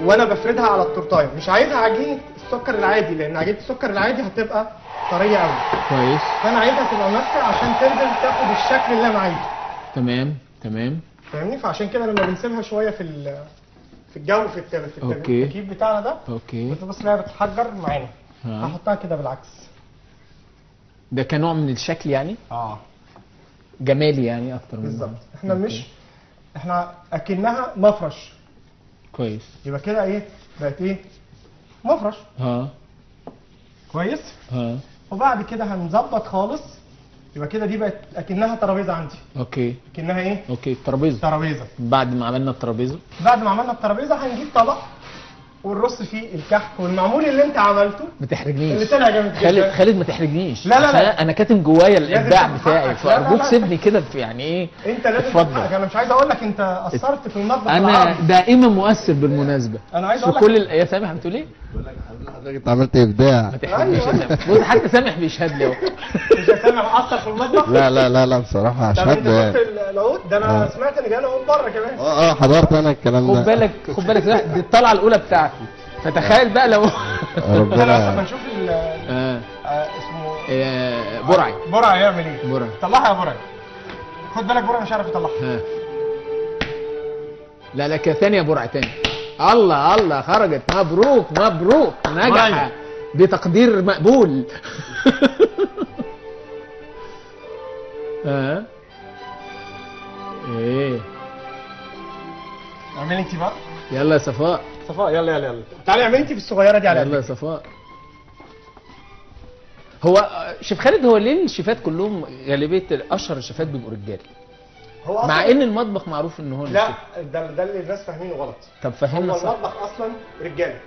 وانا بفردها على التورتايه. مش عايزها عجينه السكر العادي لان عجينه السكر العادي هتبقى طرية قوي. كويس. فانا عايزها تبقى ماسكه عشان تنزل تاخد الشكل اللي انا عايزه. تمام تمام. فاهمني؟ فعشان كده لما بنسيبها شوية في الجو في التكييف بتاعنا ده، okay، بتبص انها بتحجر معانا. هحطها كده بالعكس. ده كنوع من الشكل يعني؟ جمالي يعني اكتر من بالظبط. احنا مش احنا اكنها مفرش. كويس. يبقى كده ايه؟ بقت ايه؟ مفرش. كويس؟ وبعد كده هنظبط خالص. يبقى كده دي بقت اكنها ترابيزة عندي. okay. اكنها ايه؟ okay، ترابيزة. ترابيزة. بعد ما عملنا الترابيزة، بعد ما عملنا الترابيزة هنجيب طبق ونرص فيه الكحك والمعمول اللي انت عملته. ما تحرجنيش، اللي طلع جامد جدا. خالد ما تحرجنيش. لا لا لا، انا كاتم جوايا الابداع بتاعي، فارجوك سيبني كده. يعني ايه؟ انت لازم تتحقق. انا مش عايز اقول لك انت قصرت في المطبخ. انا دائما مؤثر بالمناسبة. انا عايز اقول لك كل يا سامح بتقول ايه؟ بقول لك حضرتك انت عملت ابداع. ما تحرجنيش يا سامح. بص حتى سامح بيشهد لي اهو. مش يا سامح قصر في المطبخ؟ لا لا لا لا بصراحة اشهد له. طب انت العود ده انا سمعت ان جاي من بره كمان. حضرت انا الكلام ده. خد بالك خد بالك، دي الطلعة الاولى بتاعتي، فتخيل بقى لو ربنا. لما نشوف اسمه برعي. برعي يعمل ايه؟ برعي طلعها يا برعي. خد بالك برعي مش عارف يطلعها. لا لا كده ثانية يا برعي، تاني. الله الله، خرجت. مبروك مبروك، نجح بتقدير مقبول. ايه؟ اعملي انت بقى. يلا يا صفاء. صفاء يلا يلا يلا، تعالي اعملي انت في الصغيرة دي على يلا يا صفاء. هو شيف خالد، هو ليه الشيفات كلهم غالبية اشهر الشيفات بيبقوا رجاله؟ هو مع ان المطبخ معروف ان هو لا، ده اللي الناس فاهمينه غلط. طب فهمنا. هو المطبخ اصلا رجاله.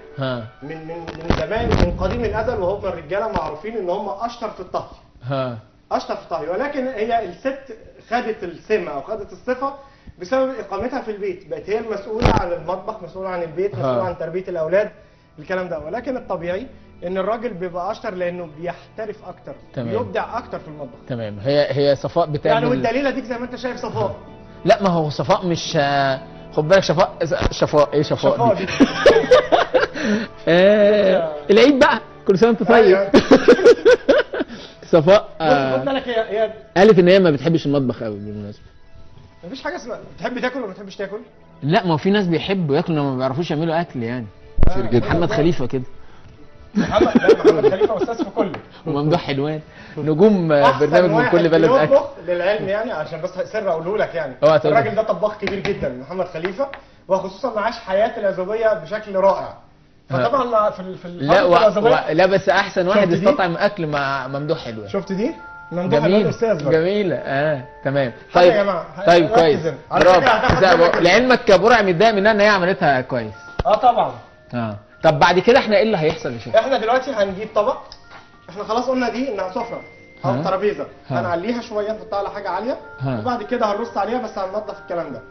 من من من زمان، من قديم الازل، وهم الرجالة معروفين ان هم اشطر في الطهي. اشطر في الطهي، ولكن هي الست خدت السمة او خدت الصفة بسبب اقامتها في البيت، بقت هي المسؤولة عن المطبخ، مسؤولة عن البيت، مسؤولة عن تربيه الاولاد، الكلام ده. ولكن الطبيعي ان الراجل بيبقى اشطر لانه بيحترف اكتر، بيبدع اكتر في المطبخ. تمام. هي صفاء بتعمل يعني، والدليل اديك زي ما انت شايف صفاء. لا ما هو صفاء مش، خد بالك شفاء شفاء ايه شفاء دي؟ العيد بقى، كل سنة وانت طيب. صفاء خد بالك هي قالت ان هي ما بتحبش المطبخ قوي بالمناسبة. مفيش حاجة اسمها بتحب تاكل ولا ما بتحبش تاكل؟ لا ما هو في ناس بيحبوا ياكلوا ما بيعرفوش يعملوا اكل يعني. كتير جدا. محمد خليفة كده. محمد خليفة استاذ في كله. وممدوح حلوان نجوم برنامج من كل بلد اكل. للعلم يعني، عشان بس سر اقوله لك يعني، الراجل ده طباخ كبير جدا محمد خليفة، وخصوصا عاش حياة العزوبيه بشكل رائع. فطبعا في لا لا بس احسن واحد استطعم اكل مع ممدوح حلوان. شفت دي؟ ممدوح حلوان استاذ بقى. جميلة. تمام. طيب يا جماعة، طيب كويس، برافو. لعلمك برع متضايق منها ان هي عملتها كويس. طبعا. طب بعد كده احنا ايه اللي هيحصل يا شيخ؟ احنا دلوقتي هنجيب طبق. احنا خلاص قلنا دي انها سفره او ترابيزة، هنعليها شوية، نحطها على حاجة عالية، وبعد كده هنرص عليها، بس هننضف الكلام ده.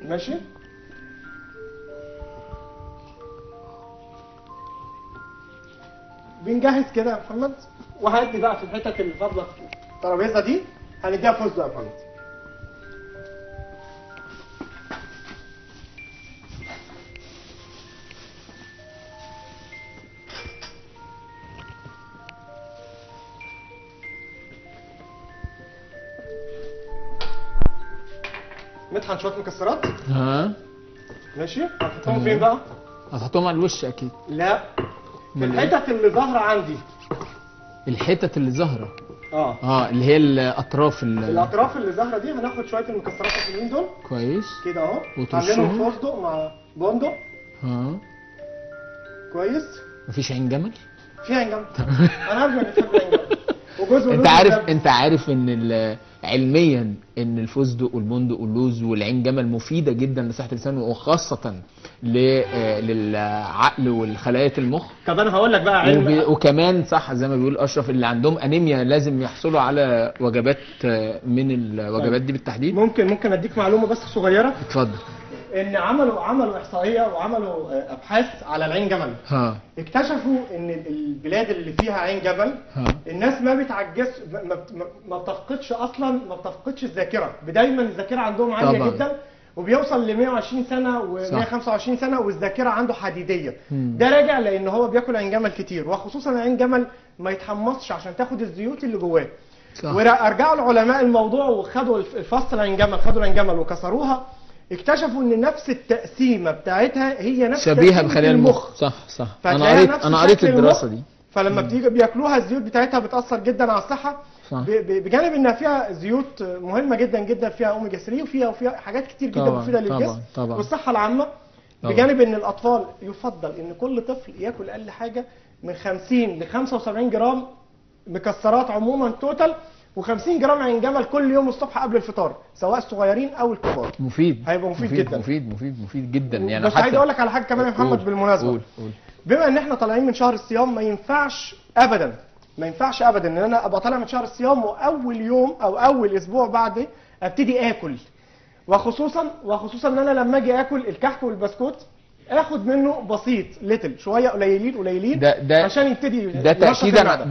ماشي؟ بنجهز كده يا محمد، وهندي بقى في الحتت اللي فاضلة في الترابيزة دي هنديها فستق يا محمد. نطحن شوية مكسرات. ها ماشي. هنحطهم فين بقى؟ هتحطهم على الوش اكيد. لا، في الحتت اللي ظاهره عندي. الحتت اللي ظاهره اللي هي الاطراف، الاطراف اللي ظاهره دي. هناخد شوية المكسرات الحلوين دول. كويس كده اهو، عاملينهم فستق مع بندق. كويس. مفيش عين جمل؟ في عين جمل. انا عارف انك بتحب عين جمل. وجوز. انت عارف ان علميا ان الفستق والبندق واللوز والعين جمل مفيدة جدا لصحة الانسان، وخاصة للعقل والخلايا المخ. طب انا هقول لك بقى علم، وكمان صح زي ما بيقول اشرف، اللي عندهم انيميا لازم يحصلوا على وجبات من الوجبات دي بالتحديد. ممكن اديك معلومة بس صغيرة؟ اتفضل. ان عملوا احصائية وعملوا ابحاث على العين جمل. اكتشفوا ان البلاد اللي فيها عين جمل الناس ما بتعجز، ما بتفقدش اصلا، ما بتفقدش الذاكرة، دايما الذاكرة عندهم عالية طبعا جدا، وبيوصل ل 120 سنة و125 سنة والذاكرة عنده حديديه. ده راجع لان هو بياكل عين جمل كتير، وخصوصا عين جمل ما يتحمصش عشان تاخد الزيوت اللي جواه. ورجعوا العلماء الموضوع وخدوا الفصل عين جمل، خدوا العين جمل وكسروها، اكتشفوا ان نفس التقسيمه بتاعتها هي نفس شبيهه بخلايا المخ. صح. انا قريت الدراسة دي. فلما بتيجي بياكلوها الزيوت بتاعتها بتاثر جدا على الصحة. صح. بجانب انها فيها زيوت مهمة جدا جدا، فيها اوميجا 3 وفيها حاجات كتير جدا مفيدة للجسم والصحة العامة. طبعا. بجانب ان الاطفال يفضل ان كل طفل ياكل اقل حاجة من 50 ل 75 جرام مكسرات عموما total، و50 جرام عين جمل كل يوم الصبح قبل الفطار، سواء الصغيرين او الكبار. مفيد، هيبقى مفيد جدا. مفيد جدا يعني. بس عايز اقول لك على حاجة كمان يا محمد بالمناسبة. قول. بما ان احنا طالعين من شهر الصيام، ما ينفعش ابدا ان انا ابقى طالع من شهر الصيام واول يوم او اول اسبوع بعد ابتدي اكل، وخصوصا ان انا لما اجي اكل الكحك والبسكوت اخد منه بسيط little شوية، قليلين ده عشان يبتدي. ده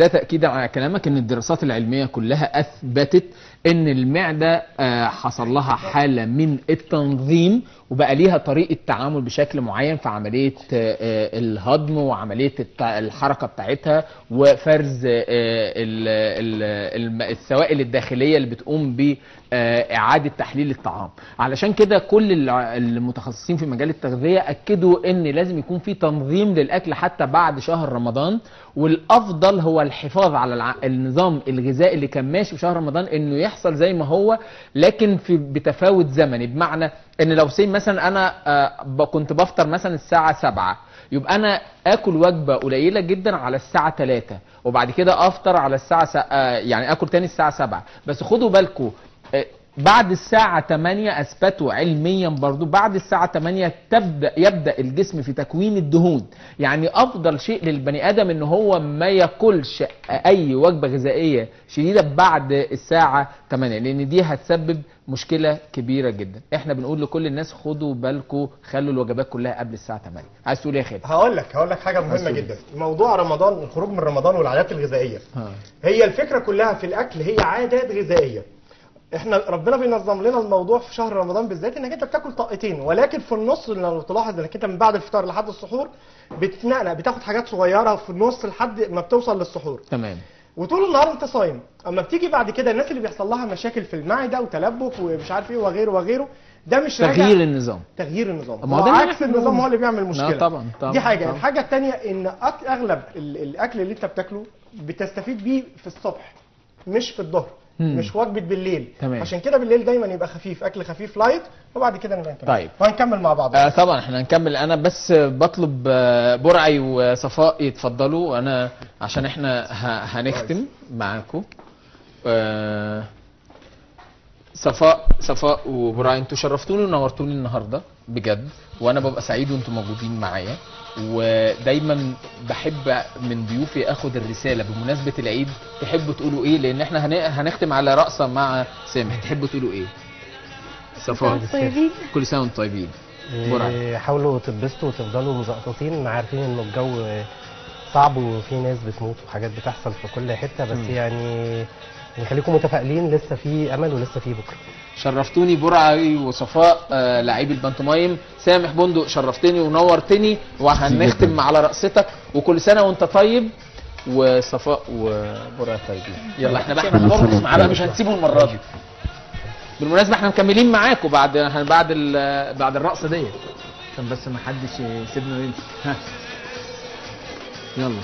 تاكيدا على كلامك، ان الدراسات العلمية كلها اثبتت ان المعدة حصل لها حاله من التنظيم، وبقى ليها طريقه تعامل بشكل معين في عملية الهضم وعملية الحركة بتاعتها، وفرز السوائل الداخلية اللي بتقوم باعادة تحليل الطعام. علشان كده كل المتخصصين في مجال التغذية اكدوا ان لازم يكون في تنظيم للاكل حتى بعد شهر رمضان، والافضل هو الحفاظ على النظام الغذائي اللي كان ماشي في شهر رمضان، انه يحصل زي ما هو، لكن في بتفاوت زمني. بمعنى ان لو say مثلا انا كنت بفطر مثلا الساعة 7، يبقى انا اكل وجبة قليله جدا على الساعة 3، وبعد كده افطر على الساعة يعني اكل تاني الساعة 7. بس خدوا بالكم بعد الساعة 8 أثبتوا علميا برضو بعد الساعة 8 يبدأ الجسم في تكوين الدهون. يعني أفضل شيء للبني آدم إن هو ما ياكلش أي وجبة غذائية شديدة بعد الساعة 8، لأن دي هتسبب مشكلة كبيرة جدا. إحنا بنقول لكل الناس خدوا بالكم، خلوا الوجبات كلها قبل الساعة 8. عايز تقول إيه يا خالد؟ هقول لك حاجة مهمة جدا. موضوع رمضان، الخروج من رمضان والعادات الغذائية. هي الفكرة كلها في الأكل هي عادات غذائية. احنا ربنا بينظم لنا الموضوع في شهر رمضان بالذات، انك انت بتاكل طاقتين، ولكن في النص لو تلاحظ انك انت من بعد الفطار لحد السحور بتتنقنق، بتاخد حاجات صغيرة في النص لحد ما بتوصل للسحور. تمام. وطول النهار انت صايم. اما بتيجي بعد كده الناس اللي بيحصل لها مشاكل في المعدة وتلبك ومش عارف ايه وغيره وغيره، ده مش راجع تغيير النظام. تغيير النظام هو عكس النظام هو اللي بيعمل مشكلة. طبعا طبعا. دي حاجة. الحاجة الثانية ان اغلب الاكل اللي انت بتاكله بتستفيد بيه في الصبح مش في الظهر. مش وجبة بالليل. تمام. عشان كده بالليل دايما يبقى خفيف، اكل خفيف light، وبعد كده نبقى نكمل. طيب وهنكمل مع بعض. طبعا احنا هنكمل. انا بس بطلب برعي وصفاء يتفضلوا، انا عشان احنا هنختم معاكم. صفاء وبرعي، انتوا شرفتوني ونورتوني النهارده بجد، وانا ببقى سعيد وانتوا موجودين معايا، ودايما بحب من ضيوفي اخد الرسالة بمناسبة العيد. تحبوا تقولوا ايه؟ لان احنا هنختم على رقصه مع سامح. تحبوا تقولوا ايه؟ صفاء، كل سنة وانتم طيبين. حاولوا تتبسطوا وتفضلوا مزقططين، عارفين انه الجو صعب وفي ناس بتموت وحاجات بتحصل في كل حتة، بس يعني خليكم متفائلين، لسه في امل ولسه في بكره. شرفتوني برعي وصفاء، لعيب البانتومايم. سامح بندق شرفتني ونورتني، وهنختم على رقصتك، وكل سنة وانت طيب. وصفاء وبرعي طيبين. يلا احنا بقى هنرقص معاه بقى، مش هنسيبه المرة دي. بالمناسبة احنا مكملين معاكم بعد بعد الرقصة ديت، عشان بس ما حدش يسيبنا ويمشي. ها يلا.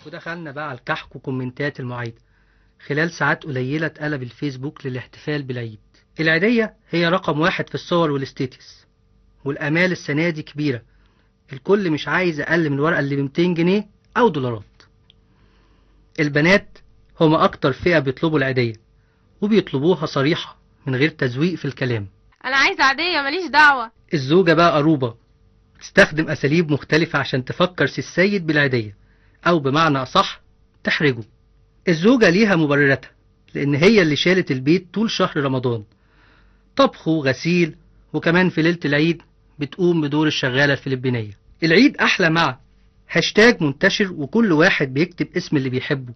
ودخلنا بقى على الكحك وكومنتات المعايدة. خلال ساعات قليلة اتقلب الفيسبوك للاحتفال بالعيد. العيدية هي رقم واحد في الصور وال status، والأمال السنة دي كبيرة، الكل مش عايز أقل من الورقة اللي ب 200 جنيه أو دولارات. البنات هما أكتر فئة بيطلبوا العيدية، وبيطلبوها صريحة من غير تزويق في الكلام. أنا عايزة عيدية ماليش دعوة. الزوجة بقى قروبة، تستخدم أساليب مختلفة عشان تفكر سي السيد بالعيدية، أو بمعنى أصح تحرجه. الزوجة ليها مبرراتها، لأن هي اللي شالت البيت طول شهر رمضان، طبخ وغسيل، وكمان في ليلة العيد بتقوم بدور الشغالة الفلبينية. العيد أحلى مع هاشتاج منتشر وكل واحد بيكتب اسم اللي بيحبه،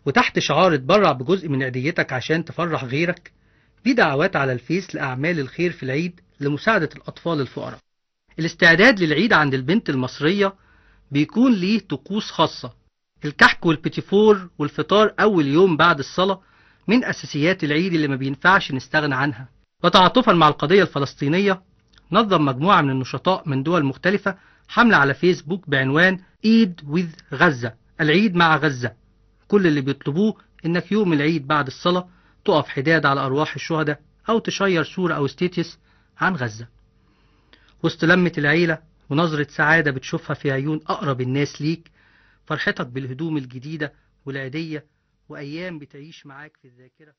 وتحت شعار اتبرع بجزء من عيديتك عشان تفرح غيرك. دي دعوات على الفيس لأعمال الخير في العيد لمساعدة الأطفال الفقراء. الاستعداد للعيد عند البنت المصرية بيكون ليه طقوس خاصة. الكحك والبيتيفور والفطار أول يوم بعد الصلاة من أساسيات العيد اللي ما بينفعش نستغنى عنها. وتعاطفا مع القضية الفلسطينية نظم مجموعة من النشطاء من دول مختلفة حملة على فيسبوك بعنوان عيد with غزة، العيد مع غزة. كل اللي بيطلبوه إنك يوم العيد بعد الصلاة تقف حداد على أرواح الشهداء أو تشير صورة أو status عن غزة. وسط لمة العيلة ونظرة سعادة بتشوفها في عيون أقرب الناس ليك، فرحتك بالهدوم الجديدة والعيدية وأيام بتعيش معاك في الذاكرة.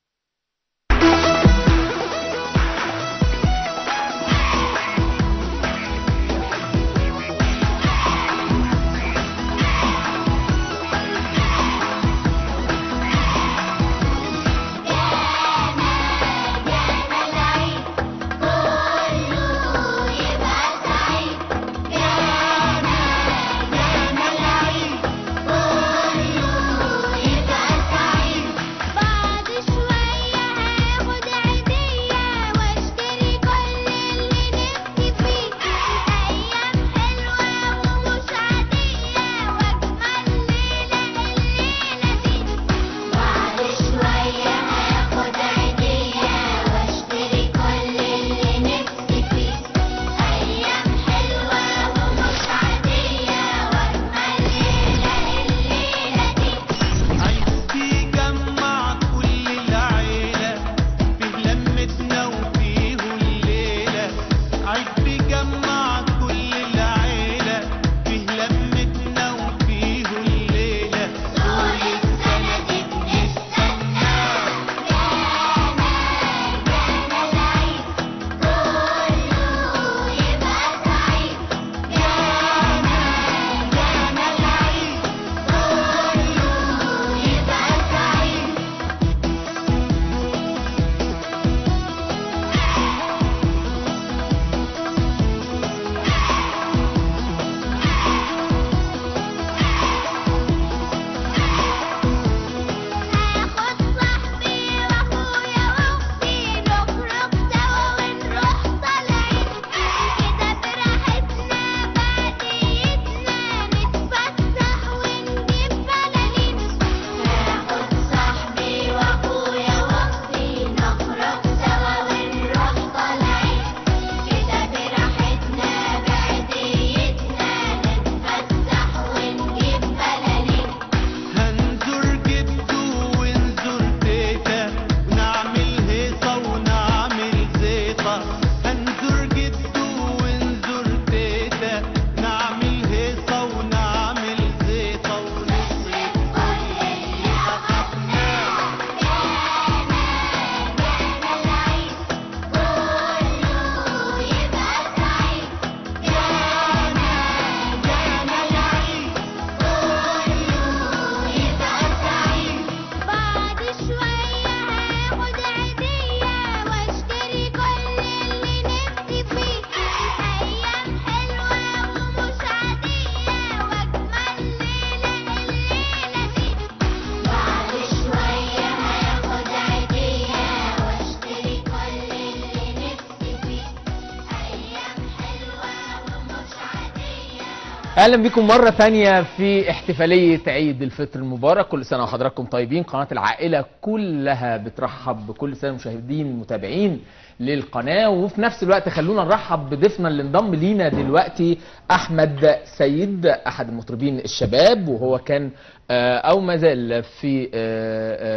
اهلا بكم مرة ثانية في احتفالية عيد الفطر المبارك. كل سنة وحضراتكم طيبين. قناة العائلة كلها بترحب بكل سنة المشاهدين المتابعين للقناة، وفي نفس الوقت خلونا نرحب بضيفنا اللي انضم لينا دلوقتي، احمد سيد، احد المطربين الشباب، وهو كان او ما زال في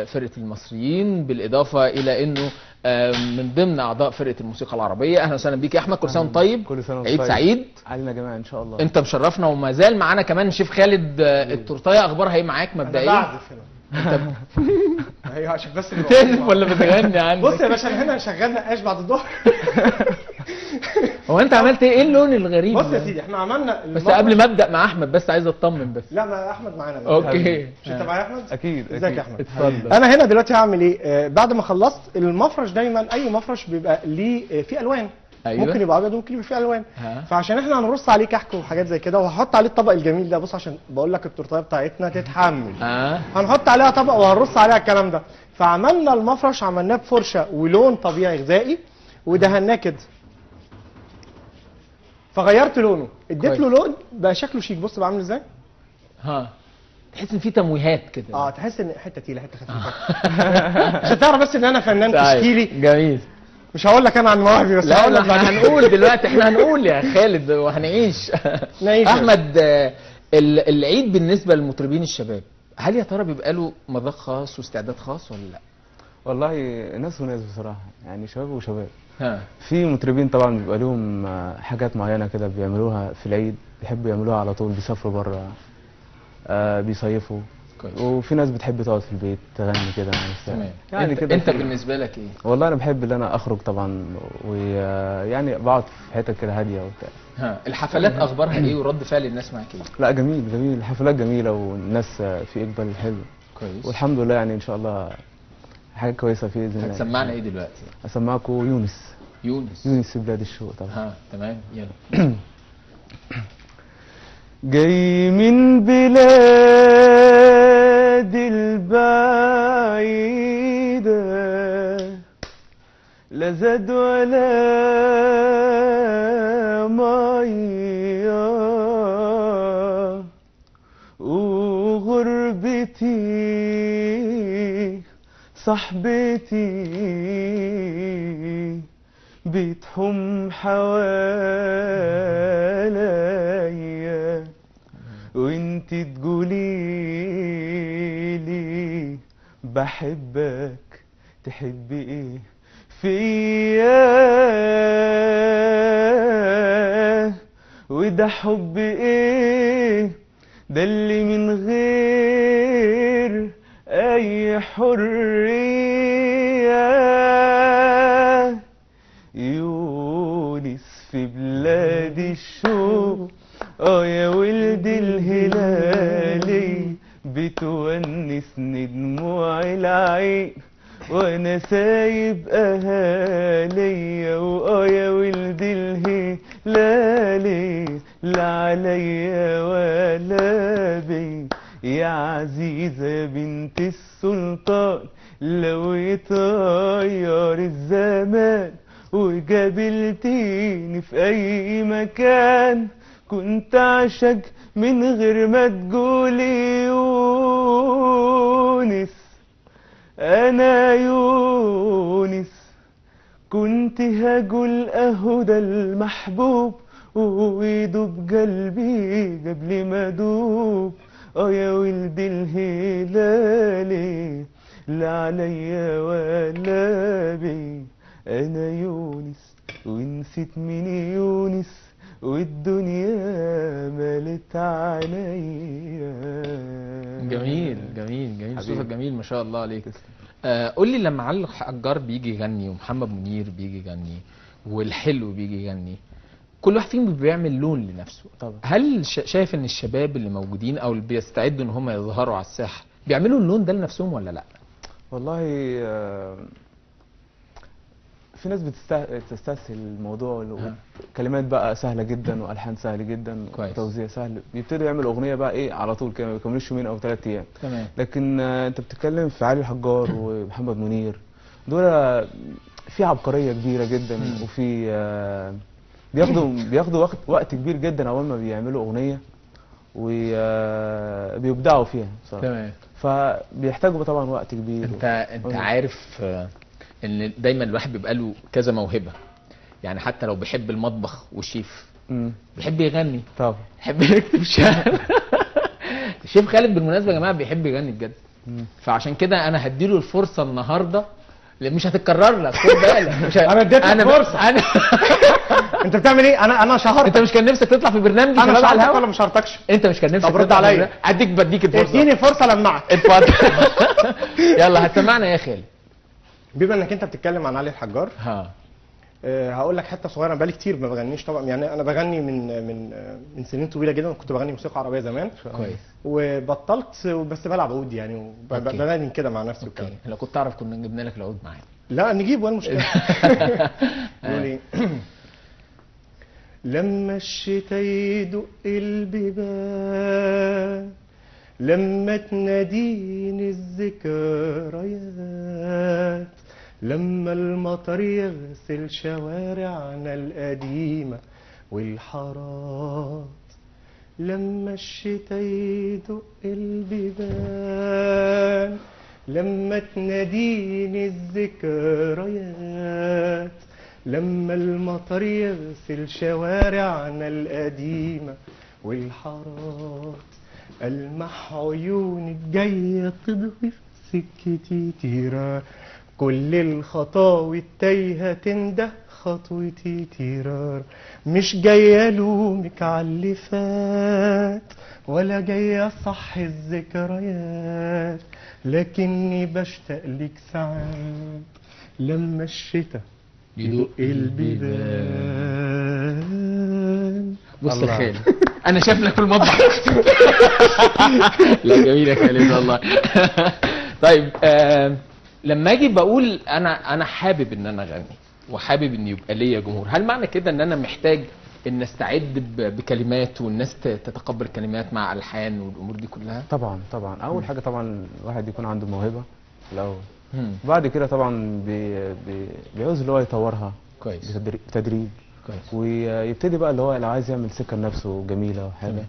فرقه المصريين، بالاضافة الى انه من ضمن اعضاء فرقه الموسيقى العربية. اهلا وسهلا بيك يا احمد، كل سنة وانت طيب. كل سنة وانت عيد طيب. سعيد علينا جميعا ان شاء الله. انت مشرفنا، وما زال معانا كمان شيف خالد. التورتايه اخبارها ايه معاك مبدئيا؟ انا بعزف هنا. انت ايوه عشان بس بتعزف ولا بتغني عندك؟ بص يا باشا، انا هنا شغال نقاش بعد الظهر. هو انت عملت ايه؟ اللون الغريب؟ بص يا سيدي، احنا عملنا بس قبل ما ابدا مع احمد، بس عايز اطمن بس. لا، ما احمد معانا بقى. okay، مش انت معايا يا احمد؟ اكيد. ازيك يا احمد؟ اتفضل. انا هنا دلوقتي هعمل ايه؟ بعد ما خلصت المفرش، دايما اي مفرش بيبقى ليه فيه الوان. أيوة. ممكن يبقى ابيض وممكن يبقى فيه الوان. فعشان احنا هنرص عليه كحك وحاجات زي كده، وهحط عليه الطبق الجميل ده. بص، عشان بقول لك التورتايه بتاعتنا تتحمل. هنحط عليها طبق وهنرص عليها الكلام ده. فعملنا المفرش، عملناه بفرشه ولون طبيعي غذائي، ودهناه كده، فغيرت لونه، اديت له لون بقى شكله شيك. بص بقى عامل ازاي. ها، تحس ان في تمويهات كده. تحس ان حتة تقيلة، حتة خفيفة. عشان تعرف بس ان انا فنان تشكيلي. جميل. مش هقول لك انا عن مواهبي، بس لا لا، احنا هنقول دلوقتي، احنا هنقول يا خالد وهنعيش. احمد، العيد بالنسبة للمطربين الشباب، هل يا ترى بيبقى له مذاق خاص واستعداد خاص ولا لا؟ والله ناس وناس بصراحة، يعني شباب وشباب. في مطربين طبعا بيبقى لهم حاجات معينة كده بيعملوها في العيد، بيحبوا يعملوها على طول، بيسافروا بره، بيصيفوا. كويس. وفي ناس بتحب تقعد في البيت تغني كده مع نفسها. تمام. يعني كده. انت بالنسبة لك ايه؟ والله انا بحب ان انا اخرج طبعا، ويعني بقعد في حتة كده هادية وبتاع. الحفلات اخبارها ايه ورد فعل الناس معاك ايه؟ لا جميل جميل، الحفلات جميلة والناس في اقبال حلو. كويس. والحمد لله، يعني ان شاء الله حاجة كويسة في باذن الله. هتسمعنا ايه دلوقتي؟ اسمعكم يونس. يونس. يونس في بلاد الشوق طبعا. تمام، يلا. جاي من بلاد البعيدة، لا زاد ولا مية، وغربتي صاحبتي بتحوم حواليا، وانت تقوليلي بحبك، تحبي ايه فيا؟ وده حب ايه ده اللي من غير اي حرية؟ يونس في بلاد الشوق، يا ولد الهلالي، بتونسني دموع العين، وانا سايب اهالي. واه يا ولد الهلالي، لا عليا ولا بي، يا عزيزة بنت السلطان، لو يطير الزمان وقابلتيني في اي مكان، كنت عشق من غير ما تقولي يونس. انا يونس كنت هقول اهو ده المحبوب، ويدوب قلبي قبل ما ادوب. يا ولد الهلالي، لا عليا ولا بي، انا يونس ونسيت مين يونس، والدنيا مالت عليا. جميل جميل جميل، صوتك جميل ما شاء الله عليك. قول لي، لما علي الحجار بيجي يغني، ومحمد منير بيجي يغني، والحلو بيجي يغني، كل واحد فيهم بيعمل لون لنفسه طبعا. هل شايف ان الشباب اللي موجودين او اللي بيستعدوا ان هم يظهروا على الساحة بيعملوا اللون ده لنفسهم ولا لا؟ والله في ناس بتستسهل الموضوع، كلمات بقى سهلة جدا والحان سهلة جدا وتوزيع سهل، بيبتدوا يعملوا اغنية بقى ايه على طول كده، ما بيكملوش يومين او 3 ايام. تمام. لكن انت بتتكلم في علي الحجار ومحمد منير، دول في عبقرية كبيرة جدا، وفي بياخدوا وقت كبير جدا اول ما بيعملوا اغنية. وبيبدعوا فيها بصراحة. تمام. فبيحتاجوا طبعا وقت كبير. انت عارف ان دايما الواحد بيبقى له كذا موهبة، يعني حتى لو بيحب المطبخ وشيف، بيحب يغني، طبعا بيحب يكتب شعر. الشيف خالد بالمناسبة يا جماعة بيحب يغني بجد، فعشان كده انا هديله الفرصة النهارده لان مش هتتكرر لك، خد بالك. مش انا اديتك فرصة. انا انت بتعمل ايه؟ انا شهرتك. انت مش كان نفسك تطلع في برنامج انا شهرتك ولا مش شهرتكش؟ انت مش كان نفسك؟ طب رد عليا. بديك الفرصة. اديني فرصة لمعك. اتفضل. يلا هتسمعنا يا خالد. بما انك انت بتتكلم عن علي الحجار، ها هقول لك حتة صغيرة. بقالي كتير ما بغنيش طبعا، يعني انا بغني من سنين طويلة جدا، كنت بغني موسيقى عربية زمان. كويس. وبطلت، بس بلعب عود يعني، وبغني كده مع نفسي وكده. لو كنت تعرف كنا جبنا لك العود معانا. لا نجيب، وين المشكلة؟ نقول ايه؟ لما الشتا يدق البيبان، لما تناديني الذكريات، لما المطر يغسل شوارعنا القديمة والحارات، لما الشتا يدق البيبان، لما تناديني الذكريات، لما المطر يغسل شوارعنا القديمة والحارات، ألمح عيونك جاية تضوي في سكتي تيرا، كل الخطاوي التايهة تنده خطوتي تيرار، مش جاية الومك عاللي فات، ولا جاية صح الذكريات، لكني بشتاق لك ساعات، لما الشتا يدق البيبان. بص يا خالد، انا شايف لك في المطبخ. لا جميل يا خالد والله. طيب لما اجي بقول انا حابب ان انا اغني وحابب ان يبقى ليا جمهور، هل معنى كده ان انا محتاج ان استعد بكلمات والناس تتقبل كلمات مع الحان والامور دي كلها؟ طبعا طبعا. اول حاجة طبعا الواحد يكون عنده موهبة الاول، بعد كده طبعا بيعوز اللي هو يطورها. كويس. بتدريب. كويس. ويبتدي بقى اللي هو لو عايز يعمل سكة لنفسه جميلة وحاجه،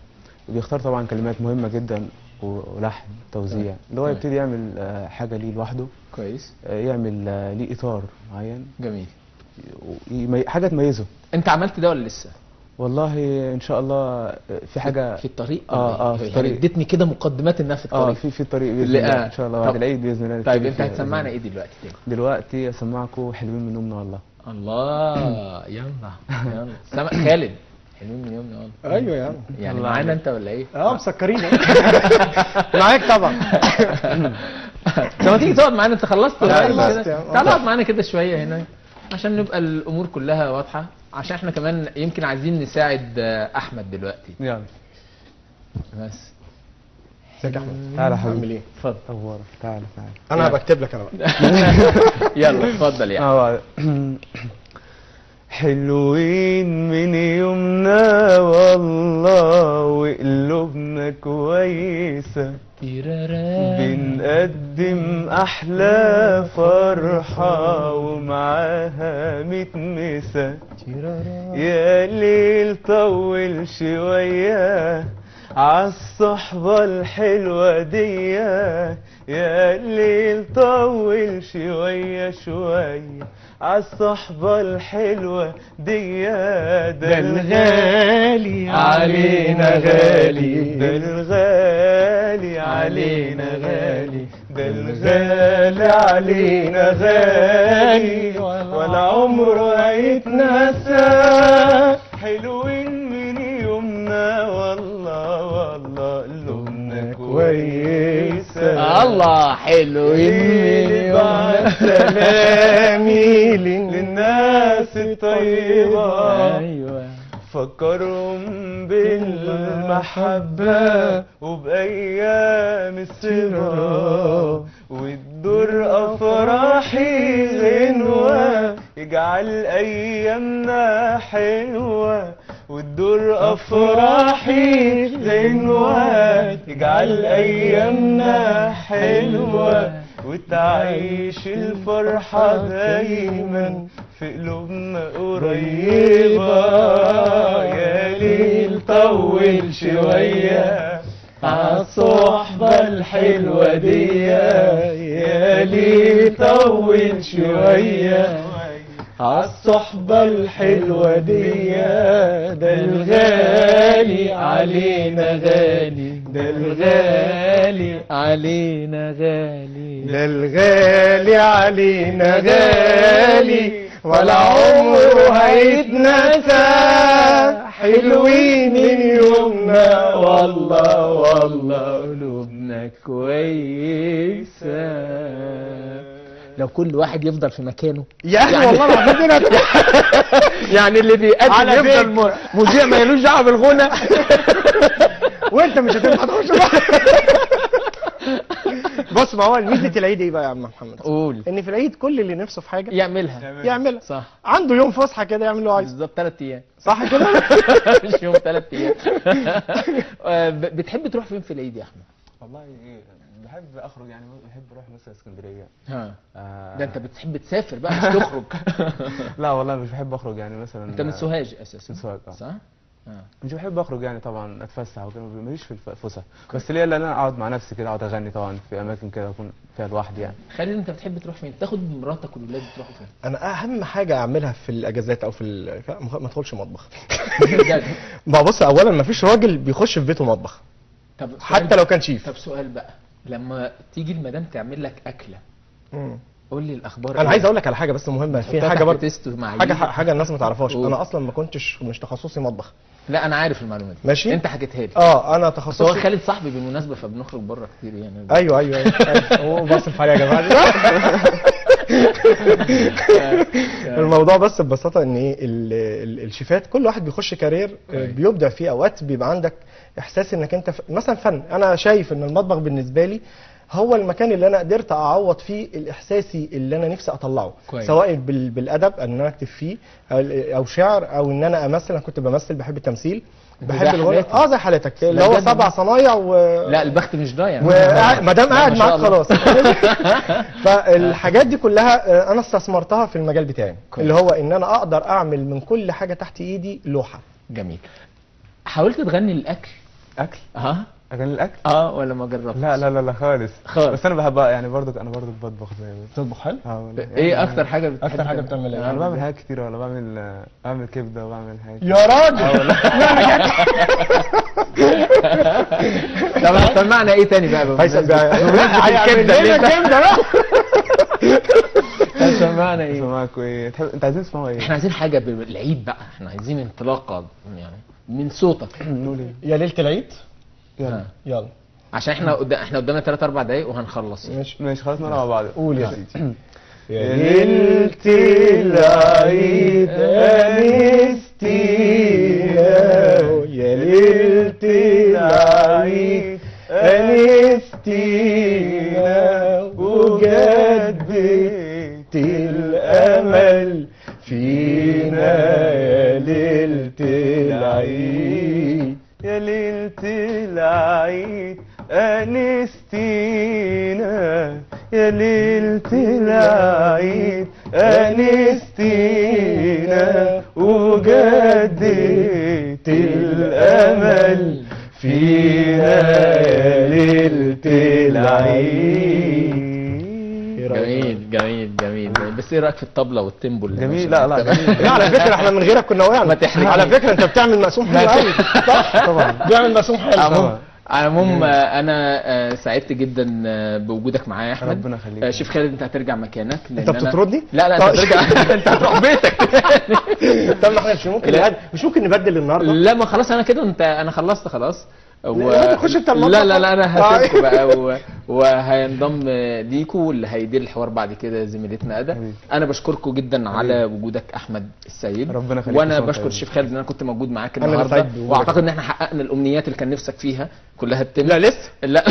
وبيختار طبعا كلمات مهمة جدا ولحن توزيع، اللي هو يبتدي يعمل حاجة ليه لوحده. كويس. يعمل ليه اطار معين. جميل. حاجة تميزه. انت عملت ده ولا لسه؟ والله ان شاء الله في حاجة في الطريق. في الطريق. اديتني كده مقدمات انها في الطريق. في الطريق باذن الله ان شاء الله بعد العيد باذن الله. طيب انت هتسمعنا ايه دلوقتي تاني؟ دلوقتي اسمعكم حلوين من يومنا والله. الله، يلا يلا. سمع خالد حلوين من يومنا والله. ايوه يا عم. يعني معانا انت ولا ايه؟ مسكرين. معاك طبعا. طب ما تيجي تقعد معانا، انت خلصت؟ تعال اقعد معانا كده شوية هنا عشان نبقى الامور كلها واضحة، عشان احنا كمان يمكن عايزين نساعد احمد دلوقتي. يلا بس. ازيك يا احمد؟ تعالى يا حبيبي. عامل ايه؟ اتفضل. اخبارك؟ تعالى تعالى. انا بكتب لك انا بقى. يلا اتفضل يعني. حلوين من يومنا والله وقلوبنا كويسة، بنقدم أحلى فرحة ومعاها متمسة، يا ليل طول شوية عالصحبة الحلوة دي، يا ليل طول شوية شوية عالصحبة الحلوة دي، ده الغالي علينا غالي، ده الغالي علينا غالي، ده الغالي علينا غالي، ولا عمره هيتنسى. حلوين من يومنا والله والله قلوبنا كويسة. الله، حلوين من يومنا. سلامي للناس الطيبة، ايوه فكرهم بالمحبة وبأيام السرا، والدور أفراحي غنوة يجعل أيامنا حلوة، والدور أفراحي غنوة يجعل أيامنا حلوة، وتعيش الفرحة دايما في قلوبنا قريبة. يا ليل طول شوية عالصحبة الحلوة دي، يا ليل طول شوية عالصحبة الحلوة دي، ده الغالي علينا غالي، ده الغالي علينا غالي، ده الغالي علينا غالي، ولا عمره هيتنسى، حلوين من يومنا والله والله قلوبنا كويسة. لو كل واحد يفضل في مكانه يا اخي والله العظيم يعني اللي بيقدم يفضل مذيع ما يلوش دعوه بالغنى وانت مش هتنفع تخش. بص، ما هو ميزة العيد ايه بقى يا عم محمد؟ قول. ان في العيد كل اللي نفسه في حاجة يعملها صح، عنده يوم فسحة كده يعمل اللي هو عايزه بالظبط، 3 ايام صح كده؟ مش يوم، 3 ايام. بتحب تروح فين في العيد يا احمد؟ والله بحب اخرج يعني، بحب اروح مثلا اسكندرية. ها ده انت بتحب تسافر بقى مش تخرج. لا والله مش بحب اخرج يعني. مثلا انت من سوهاج اساسا؟ من سوهاج صح؟ مش بحب اخرج يعني، طبعا اتفسح وكده، ماليش في الفسح، بس ليا اللي انا اقعد مع نفسي كده، اقعد اغني طبعا في اماكن كده اكون فيها لوحدي يعني. خالد انت بتحب تروح فين؟ تاخد مراتك والولاد تروحوا فين؟ انا اهم حاجة اعملها في الاجازات او في ما ادخلش مطبخ. ما بص، اولا ما فيش راجل بيخش في بيته مطبخ. طب حتى لو كان شيف. طب سؤال بقى، لما تيجي المدام تعمل لك اكله قول لي الاخبار. انا عايز اقول لك على حاجة بس مهمة، في حاجة برضه حاجة الناس ما تعرفهاش. انا اصلا ما كنتش، مش تخصصي مطبخ. لا انا عارف المعلومة دي. ماشي، انت حكيتها لي. انا تخصصي. هو خالد صاحبي بالمناسبة، فبنخرج بره كتير يعني. ايوه ايوه ايوه، وبصرف عليه يا جماعة. الموضوع بس ببساطة ان ايه، الشيفات كل واحد بيخش career بيبدع فيه. اوقات بيبقى عندك احساس انك انت مثلا فن. انا شايف ان المطبخ بالنسبة لي هو المكان اللي انا قدرت اعوض فيه الاحساسي اللي انا نفسي اطلعه. كويس. سواء بالادب ان انا اكتب فيه او شعر، او ان انا امثل. انا كنت بمثل، بحب التمثيل، بحب الغنى. زي حالتك اللي هو 7 صنايع لا البخت مش ضايع ما دام قاعد معاك خلاص. فالحاجات دي كلها انا استثمرتها في المجال بتاعي. كويس. اللي هو ان انا اقدر اعمل من كل حاجة تحت ايدي لوحة. جميل. حاولت تغني الاكل؟ اكل؟ اغاني الاكل؟ ولا ما جربتش؟ لا لا لا لا خالص خالص. بس انا بحب يعني، برضك انا برضك بطبخ زي ما بتطبخ حلو؟ والله. ايه اكتر حاجة بتحب؟ اكتر حاجة بتعملها ايه؟ انا بعمل حاجات كتير والله، بعمل كبده وبعمل حاجات. يا راجل. طب سمعنا ايه تاني بقى؟ الكبده الكبده بقى. سمعنا ايه؟ سمعكوا ايه؟ انت عايزين تسمعوا ايه؟ احنا عايزين حاجة بالعيد بقى، احنا عايزين انطلاقة يعني من صوتك. نقول ايه؟ يا ليلة العيد. يلا يلا، عشان احنا قدامنا 3-4 دقايق وهنخلص. ماشي ماشي خلاص، نقرا مع بعض. قول يا سيدي. يا ليلة العيد أنستينا، يا ليلة العيد أنستينا، وجددت الأمل فينا يا ليلة العيد. يا ليلة العيد أنستينا، يا ليلة العيد أنستينا، وجددت الأمل فينا يا ليلة العيد. جميل جميل جميل. بس ايه رايك في الطبلة وال tempo اللي جميل؟ لا لا جميل. لا على فكرة احنا من غيرك كنا وقعنا. على فكرة انت بتعمل مقسوم حلو قوي. صح طبعا، بيعمل مقسوم حلو طبعا. على العموم انا سعدت جدا بوجودك معايا يا احمد. ربنا يخليك. شيف خالد انت هترجع مكانك. انت بتطردني؟ لا لا انت هترجع. انت هتروح بيتك. طب ما احنا مش ممكن نبدل النهارده؟ لا ما خلاص انا كده، انت انا خلصت خلاص. لا تخش انت المطبخ. لا لا لا انا هسيبكم بقى وهينضم ليكوا واللي هيدير الحوار بعد كده زميلتنا ادى. انا بشكركم جدا على وجودك احمد السيد. ربنا يخليك. وانا بشكر الشيف خالد ان انا كنت موجود معاك النهارده، واعتقد ان احنا حققنا الامنيات اللي كان نفسك فيها كلها تتم. لا لسه لا.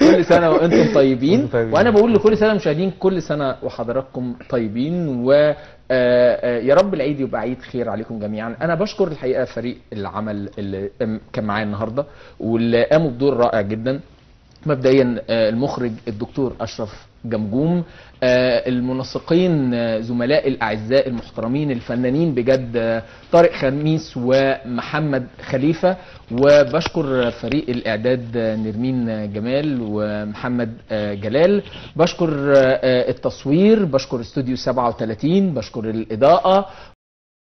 كل سنة وانتم طيبين. وانا بقول لكل سنة مشاهدين كل سنة وحضراتكم طيبين، و يا رب العيد يبقى عيد خير عليكم جميعا. انا بشكر الحقيقة فريق العمل اللي كان معايا النهارده واللي قاموا بدور رائع جدا. مبدئيا المخرج الدكتور أشرف جمجوم، المنسقين زملاء الأعزاء المحترمين الفنانين بجد طارق خميس ومحمد خليفة، وبشكر فريق الإعداد نرمين جمال ومحمد جلال، بشكر التصوير، بشكر استوديو 37، بشكر الإضاءة،